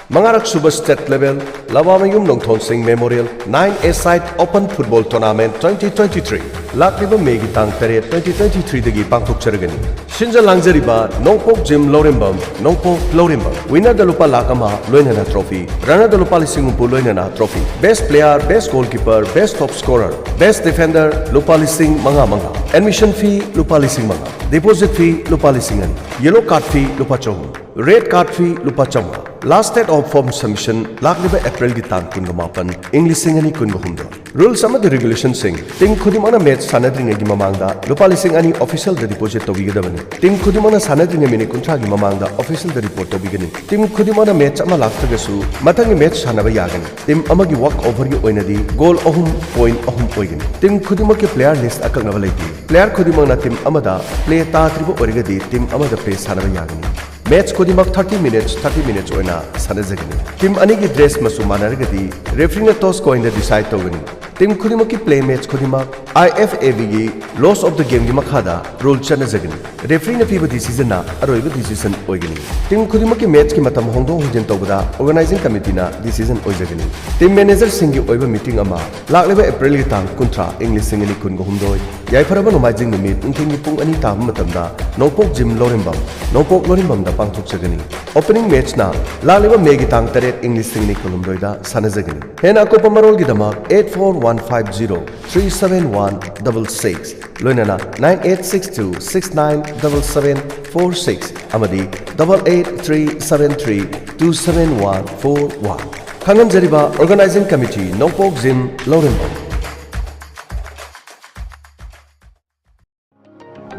ꯃꯉꯥꯔꯛ ꯁꯨꯕ state level ꯂꯋꯥꯃꯌꯨꯝ ꯅꯣꯡꯊꯣꯟ ꯁꯤꯡ Memorial nine A side Open Football Tournament twenty twenty-three, ꯂꯥꯛꯂꯤꯕ ꯃꯦꯒꯤ ꯇꯥꯡ ꯇꯔꯦꯠ, twenty twenty-threeꯗꯒꯤ ꯄꯥꯡꯊꯣꯛꯆꯔꯒꯅꯤ꯫ ꯁꯤꯟꯖ ꯂꯥꯡꯖꯔꯤꯕ ꯅꯣꯡꯄꯣꯛ ꯖꯤꯝ ꯂꯧꯔꯦꯝꯕꯝ, ꯅꯣꯡꯄꯣꯛ ꯂꯧꯔꯦꯝꯕꯝ꯫ Winnerꯗ ꯂꯨꯄꯥ ꯂꯥꯈ ꯑꯃ ꯂꯣꯏꯅꯅ trophy, runnerꯗ ꯂꯨꯄꯥ ꯂꯤꯁꯤꯡ ꯍꯨꯝꯐꯨ ꯂꯣꯏꯅꯅ trophy꯫ Best player, best goalkeeper, best top scorer, best defender ꯂꯨꯄꯥ ꯂꯤꯁꯤꯡ ꯃꯉꯥ ꯃꯉꯥ꯫ Admission fee ꯂꯨꯄꯥ ꯂꯤꯁꯤꯡ ꯃꯉꯥ꯫ Deposit fee ꯂꯨꯄꯥ ꯂꯤꯁꯤꯡ ꯑꯅꯤ꯫ Yellow card fee ꯂꯨꯄꯥ ꯆꯍꯨꯝ꯫ Red card fee ꯂꯨꯄꯥ ꯆꯥꯝꯃꯉꯥ꯫ Last date of form submission ꯂꯥꯛꯂꯤꯕ Aprilꯒꯤ ꯇꯥꯡ ꯀꯨꯟꯒ ꯃꯥꯄꯟ, ꯏꯪ ꯂꯤꯁꯤꯡ ꯑꯅꯤ ꯀꯨꯟꯒ ꯍꯨꯝꯗꯣꯏ꯫ Rules ꯑꯃꯗꯤ regulationꯁꯤꯡ: team ꯈꯨꯗꯤꯡꯃꯛꯅ match ꯁꯥꯟꯅꯗ꯭ꯔꯤꯉꯩꯒꯤ ꯃꯃꯥꯡꯗ ꯂꯨꯄꯥ ꯂꯤꯁꯤꯡ ꯑꯅꯤ officialꯗ deposit ꯇꯧꯕꯤꯒꯗꯕꯅꯤ꯫ Team ꯈꯨꯗꯤꯡꯃꯛꯅ ꯁꯥꯟꯅꯗ꯭ꯔꯤꯉꯩ minute ꯀꯨꯟꯊ꯭ꯔꯥꯒꯤ ꯃꯃꯥꯡꯗ officialꯗ report ꯇꯧꯕꯤꯒꯅꯤ꯫ Team ꯈꯨꯗꯤꯡꯃꯛꯅ match ꯑꯃ ꯂꯥꯛꯇ꯭ꯔꯒꯁꯨ ꯃꯊꯪꯒꯤ match ꯁꯥꯟꯅꯕ ꯌꯥꯒꯅꯤ꯫ Team ꯑꯃꯒꯤ walk overꯒꯤ ꯑꯣꯏꯅꯗꯤ goal ꯑꯍꯨꯝ, point ꯑꯍꯨꯝ ꯑꯣꯏꯒꯅꯤ꯫ Team ꯈꯨꯗꯤꯡꯃꯛꯀꯤ player list ꯑꯀꯛꯅꯕ ꯂꯩꯇꯦ꯫ Player ꯈꯨꯗꯤꯡꯃꯛꯅ team ꯑꯃꯗ play ꯇꯥꯗ꯭ꯔꯤꯕ ꯑꯣꯏꯔꯒꯗꯤ team ꯑꯃꯗ play ꯁꯥꯟꯅꯕ ꯌꯥꯒꯅꯤ꯫ Match ꯈꯨꯗꯤꯡꯃꯛ thirty minutes, thirty minutes ꯑꯣꯏꯅ ꯁꯥꯟꯅꯖꯒꯅꯤ꯫ Team ꯑꯅꯤꯒꯤ dress ꯃꯆꯨ ꯃꯥꯟꯅꯔꯒꯗꯤ refereeꯅ toss coinꯗ decide ꯇꯧꯒꯅꯤ꯫ ꯇꯤꯝ ꯈꯨꯗꯤꯡꯃꯛꯀꯤ ꯄ꯭ꯂꯦ ꯃꯦꯆ ꯈꯨꯗꯤꯡꯃꯛ IFABꯒꯤ Laws of the Gameꯒꯤ ꯃꯈꯥꯗ ꯔꯨꯜ ꯆꯠꯅꯖꯒꯅꯤ꯫ ꯔꯦꯐ꯭ꯔꯤꯅ ꯄꯤꯕ ꯗꯤꯁꯤꯖꯟꯅ ꯑꯔꯣꯏꯕ ꯗꯤꯁꯤꯖꯟ ꯑꯣꯏꯒꯅꯤ꯫ ꯇꯤꯝ ꯈꯨꯗꯤꯡꯃꯛꯀꯤ ꯃꯦꯆꯀꯤ ꯃꯇꯝ ꯍꯣꯡꯗꯣꯛ ꯍꯣꯡꯖꯤꯟ ꯇꯧꯕꯗ ꯑꯣꯔꯒꯅꯥꯏꯖꯤꯡ ꯀꯃꯤꯇꯤꯅ ꯗꯤꯁꯤꯖꯟ ꯑꯣꯏꯖꯒꯅꯤ꯫ ꯇꯤꯝ ꯃꯦꯅꯦꯖꯔꯁꯤꯡꯒꯤ ꯑꯣꯏꯕ ꯃꯤꯇꯤꯡ ꯑꯃ ꯂꯥꯛꯂꯤꯕ ꯑꯦꯄ꯭ꯔꯤꯜꯒꯤ ꯇꯥꯡ ꯀꯨꯟꯊ꯭ꯔꯥ, ꯏꯪ ꯂꯤꯁꯤꯡ ꯑꯅꯤ ꯀꯨꯟꯒ ꯍꯨꯝꯗꯣꯏ, ꯌꯥꯏꯐꯔꯕ ꯅꯣꯡꯃꯥꯏꯖꯤꯡ ꯅꯨꯃꯤꯠ ꯅꯨꯡꯊꯤꯜꯒꯤ ꯄꯨꯡ ꯑꯅꯤ ꯇꯥꯕ ꯃꯇꯝꯗ ꯅꯣꯡꯄꯣꯛ ꯖꯤꯝ ꯂꯧꯔꯦꯝꯕꯝ, ꯅꯣꯡꯄꯣꯛ ꯂꯧꯔꯦꯝꯕꯝꯗ ꯄꯥꯡꯊꯣꯛꯆꯒꯅꯤ꯫ ꯑꯣꯄꯅꯤꯡ ꯃꯦꯆꯅ ꯂꯥꯛꯂꯤꯕ ꯃꯦꯒꯤ ꯇꯥꯡ ꯇꯔꯦꯠ, ꯏꯪ ꯂꯤꯁꯤꯡ ꯑꯅꯤ ꯀꯨꯟꯍꯨꯝꯗꯣꯏꯗ ꯁꯥꯟꯅꯖꯒꯅꯤ꯫ ꯍꯦꯟꯅ ꯑꯀꯨꯞꯄ ꯃꯔꯣꯜꯒꯤꯗꯃꯛ eight four one five zero three seven one double six, ꯂꯣꯏꯅꯅ nine eight six two six nine double seven four six ꯑꯃꯗꯤ double eight three seven three two seven one four one꯫ ꯈꯪꯍꯟꯖꯔꯤꯕ ꯑꯣꯔꯒꯅꯥꯏꯖꯤꯡ ꯀꯃꯤꯇꯤ, ꯅꯣꯡꯄꯣꯛ ꯖꯤꯝ ꯂꯧꯔꯦꯝꯕꯝ꯫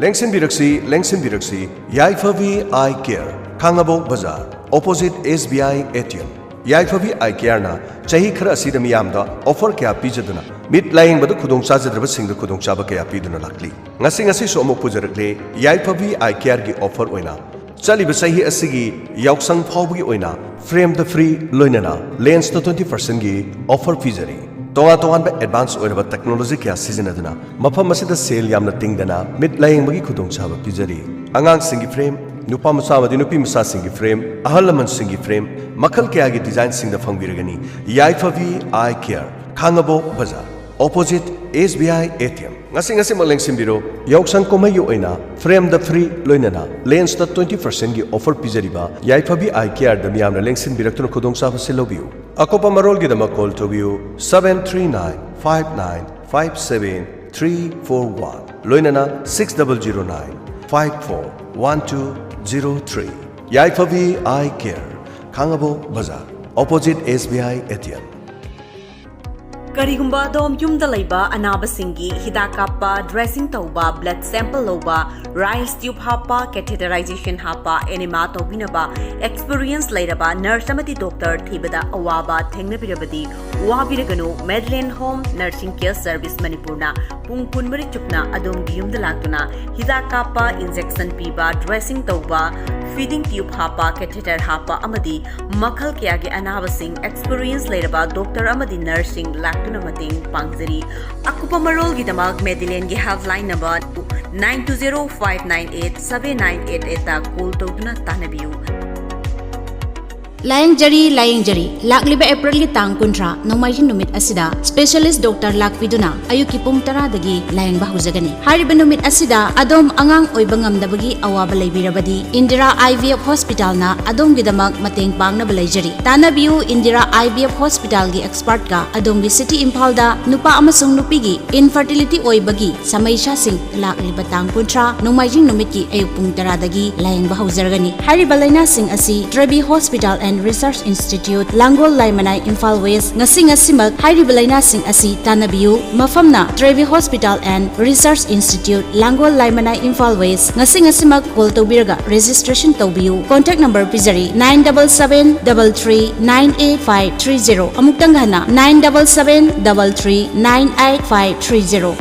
ꯂꯦꯡꯁꯤꯟꯕꯤꯔꯛꯁꯤ, ꯂꯦꯡꯁꯤꯟꯕꯤꯔꯛꯁꯤ, ꯌꯥꯏꯐꯕꯤ ꯑꯥꯏ ꯀꯦꯌꯔ, ꯈꯥꯡꯉꯕꯣꯛ ꯕꯖꯥꯔ, opposite SBI ATM꯫ ꯌꯥꯏꯐꯕꯤ ꯑꯥꯏ ꯀꯦꯌꯔꯅ ꯆꯍꯤ ꯈꯔ ꯑꯁꯤꯗ ꯃꯤꯌꯥꯝꯗ ꯑꯣꯐꯔ ꯀꯌꯥ ꯄꯤꯖꯗꯨꯅ ꯃꯤꯠ ꯂꯥꯌꯦꯡꯕꯗ ꯈꯨꯗꯣꯡ ꯆꯥꯖꯗ꯭ꯔꯕꯁꯤꯡꯗ ꯈꯨꯗꯣꯡꯆꯥꯕ ꯀꯌꯥ ꯄꯤꯗꯨꯅ ꯂꯥꯛꯂꯤ꯫ ꯉꯁꯤ, ꯉꯁꯤꯁꯨ ꯑꯃꯨꯛ ꯄꯨꯖꯔꯛꯂꯦ ꯌꯥꯏꯐꯕꯤ ꯑꯥꯏ ꯀꯦꯌꯔꯒꯤ ꯑꯣꯐꯔ ꯑꯣꯏꯅ꯫ ꯆꯠꯂꯤꯕ ꯆꯍꯤ ꯑꯁꯤꯒꯤ ꯌꯥꯎꯁꯪ ꯐꯥꯎꯕꯒꯤ ꯑꯣꯏꯅ ꯐ꯭ꯔꯦꯝꯗ ꯐ꯭ꯔꯤ, ꯂꯣꯏꯅꯅ ꯂꯦꯟꯁꯇ twenty percentꯒꯤ ꯑꯣꯐꯔ ꯄꯤꯖꯔꯤ꯫ ꯇꯣꯉꯥꯟ ꯇꯣꯉꯥꯟꯕ ꯑꯦꯗꯚꯥꯟꯁ ꯑꯣꯏꯔꯕ ꯇꯦꯛꯅꯣꯂꯣꯖꯤ ꯀꯌꯥ ꯁꯤꯖꯤꯟꯅꯗꯨꯅ ꯃꯐꯝ ꯑꯁꯤꯗ ꯁꯦꯜ ꯌꯥꯝꯅ ꯇꯤꯡꯗꯅ ꯃꯤꯠ ꯂꯥꯌꯦꯡꯕꯒꯤ ꯈꯨꯗꯣꯡꯆꯥꯕ ꯄꯤꯖꯔꯤ꯫ ꯑꯉꯥꯡꯁꯤꯡꯒꯤ ꯐ꯭ꯔꯦꯝ, ꯅꯨꯄꯥ ꯃꯆꯥ ꯑꯃꯗꯤ ꯅꯨꯄꯤ ꯃꯆꯥꯁꯤꯡꯒꯤ ꯐ꯭ꯔꯦꯝ, ꯑꯍꯜ ꯂꯃꯟꯁꯤꯡꯒꯤ ꯐ꯭ꯔꯦꯝ, ꯃꯈꯜ ꯀꯌꯥꯒꯤ ꯗꯤꯖꯥꯏꯟꯁꯤꯡꯗ ꯐꯪꯕꯤꯔꯒꯅꯤ꯫ ꯌꯥꯏꯐꯕꯤ ꯑꯥꯏ ꯀꯦꯌꯔ, ꯈꯥꯡꯉꯕꯣꯛ ꯕꯖꯥꯔ, opposite SBI ATM꯫ ꯉꯁꯤ, ꯉꯁꯤꯃꯛ ꯂꯦꯡꯁꯤꯟꯕꯤꯔꯣ꯫ ꯌꯥꯎꯁꯪ ꯀꯨꯝꯍꯩꯒꯤ ꯑꯣꯏꯅ ꯐ꯭ꯔꯦꯝꯗ ꯐ꯭ꯔꯤ, ꯂꯣꯏꯅꯅ ꯂꯦꯟꯁꯇ twenty percentꯒꯤ ꯑꯣꯐꯔ ꯄꯤꯖꯔꯤꯕ ꯌꯥꯏꯐꯕꯤ ꯑꯥꯏ ꯀꯦꯌꯔꯗ ꯃꯤꯌꯥꯝꯅ ꯂꯦꯡꯁꯤꯟꯕꯤꯔꯛꯇꯨꯅ ꯈꯨꯗꯣꯡꯆꯥꯕꯁꯤ ꯂꯧꯕꯤꯌꯨ꯫ ꯑꯀꯨꯞꯄ ꯃꯔꯣꯜꯒꯤꯗꯃꯛ ꯀꯣꯜ ꯇꯧꯕꯤꯌꯨ seven three nine five nine five seven three four one, ꯂꯣꯏꯅꯅ six double zero nine five four one two zero three꯫ ꯌꯥꯏꯐꯕꯤ ꯑꯥꯏ ꯀꯦꯌꯔ, ꯈꯥꯡꯉꯕꯣꯛ ꯕꯖꯥꯔ, opposite SBI ATM꯫ ꯀꯔꯤꯒꯨꯝꯕ ꯑꯗꯣꯝ ꯌꯨꯝꯗ ꯂꯩꯕ ꯑꯅꯥꯕꯁꯤꯡꯒꯤ ꯍꯤꯗꯥꯛ ꯀꯥꯞꯄ, dressing ꯇꯧꯕ, blood sample ꯂꯧꯕ, rice tube ꯍꯥꯞꯄ, catheterization ꯍꯥꯞꯄ, enema ꯇꯧꯕꯤꯅꯕ experience ꯂꯩꯔꯕ nurse ꯑꯃꯗꯤ doctor ꯊꯤꯕꯗ ꯑꯋꯥꯕ ꯊꯦꯡꯅꯕꯤꯔꯕꯗꯤ, ꯋꯥꯕꯤꯔꯒꯅꯨ꯫ Medland Home Nursing Care Service ꯃꯅꯤꯄꯨꯔꯅ ꯄꯨꯡ ꯀꯨꯟꯃꯔꯤ ꯆꯨꯞꯅ ꯑꯗꯣꯝꯒꯤ ꯌꯨꯝꯗ ꯂꯥꯛꯇꯨꯅ ꯍꯤꯗꯥꯛ ꯀꯥꯞꯄ, injection ꯄꯤꯕ, dressing ꯇꯧꯕ, Feeding tube ꯍꯥꯞꯄ, catheter ꯍꯥꯞꯄ ꯑꯃꯗꯤ ꯃꯈꯜ ꯀꯌꯥꯒꯤ ꯑꯅꯥꯕꯁꯤꯡ experience ꯂꯩꯔꯕ doctor ꯑꯃꯗꯤ nurseꯁꯤꯡ ꯂꯥꯛꯇꯨꯅ ꯃꯇꯦꯡ ꯄꯥꯡꯖꯔꯤ꯫ ꯑꯀꯨꯞꯄ ꯃꯔꯣꯜꯒꯤꯗꯃꯛ Medillineꯒꯤ helpline number nine two zero five nine eight seven nine eight eightꯇ call ꯇꯧꯗꯨꯅ ꯇꯥꯟꯅꯕꯤꯌꯨ꯫ ꯂꯥꯌꯦꯡꯖꯔꯤ, ꯂꯥꯌꯦꯡꯖꯔꯤ꯫ ꯂꯥꯛꯂꯤꯕ Aprilꯒꯤ ꯇꯥꯡ ꯀꯨꯟꯊ꯭ꯔꯥ, ꯅꯣꯡꯃꯥꯏꯖꯤꯡ ꯅꯨꯃꯤꯠ ꯑꯁꯤꯗ specialist doctor ꯂꯥꯛꯄꯤꯗꯨꯅ ꯑꯌꯨꯛꯀꯤ ꯄꯨꯡ ꯇꯔꯥꯗꯒꯤ ꯂꯥꯌꯦꯡꯕ ꯍꯧꯖꯒꯅꯤ꯫ ꯍꯥꯏꯔꯤꯕ ꯅꯨꯃꯤꯠ ꯑꯁꯤꯗ ꯑꯗꯣꯝ ꯑꯉꯥꯡ ꯑꯣꯏꯕ ꯉꯝꯗꯕꯒꯤ ꯑꯋꯥꯕ ꯂꯩꯕꯤꯔꯕꯗꯤ Indira IVF Hospitalꯅ ꯑꯗꯣꯝꯒꯤꯗꯃꯛ ꯃꯇꯦꯡ ꯄꯥꯡꯅꯕ ꯂꯩꯖꯔꯤ꯫ ꯇꯥꯟꯅꯕꯤꯌꯨ Indira IVF Hospitalꯒꯤ expertꯀ꯫ ꯑꯗꯣꯝꯒꯤ city ꯏꯝꯐꯥꯜꯗ ꯅꯨꯄꯥ ꯑꯃꯁꯨꯡ ꯅꯨꯄꯤꯒꯤ infertility ꯑꯣꯏꯕꯒꯤ ꯁꯃꯩꯁꯥꯁꯤꯡ ꯂꯥꯛꯂꯤꯕ ꯇꯥꯡ ꯀꯨꯟꯊ꯭ꯔꯥ, ꯅꯣꯡꯃꯥꯏꯖꯤꯡ ꯅꯨꯃꯤꯠꯀꯤ ꯑꯌꯨꯛ ꯄꯨꯡ ꯇꯔꯥꯗꯒꯤ ꯂꯥꯌꯦꯡꯕ ꯍꯧꯖꯔꯒꯅꯤ꯫ ꯍꯥꯏꯔꯤꯕ ꯂꯥꯏꯅꯥꯁꯤꯡ ꯑꯁꯤ Trevi Hospital and Research Institute, Langol Laimanai, Imphal West꯫ ꯉꯁꯤ ꯉꯁꯤꯃꯛ ꯍꯥꯏꯔꯤꯕ ꯂꯥꯏꯅꯥꯁꯤꯡ ꯑꯁꯤ ꯇꯥꯟꯅꯕꯤꯌꯨ꯫ ꯃꯐꯝꯅ Trevi Hospital and Research Institute, Langol Laimanai, Imphal West꯫ ꯉꯁꯤ ꯉꯁꯤꯃꯛ call ꯇꯧꯕꯤꯔꯒ registration ꯇꯧꯕꯤꯌꯨ꯫ Contact number ꯄꯤꯖꯔꯤ, nine double seven double three nine eight five three zero꯫ ꯑꯃꯨꯛꯇꯪ ꯍꯟꯅ, nine double seven double three nine eight five three zero꯫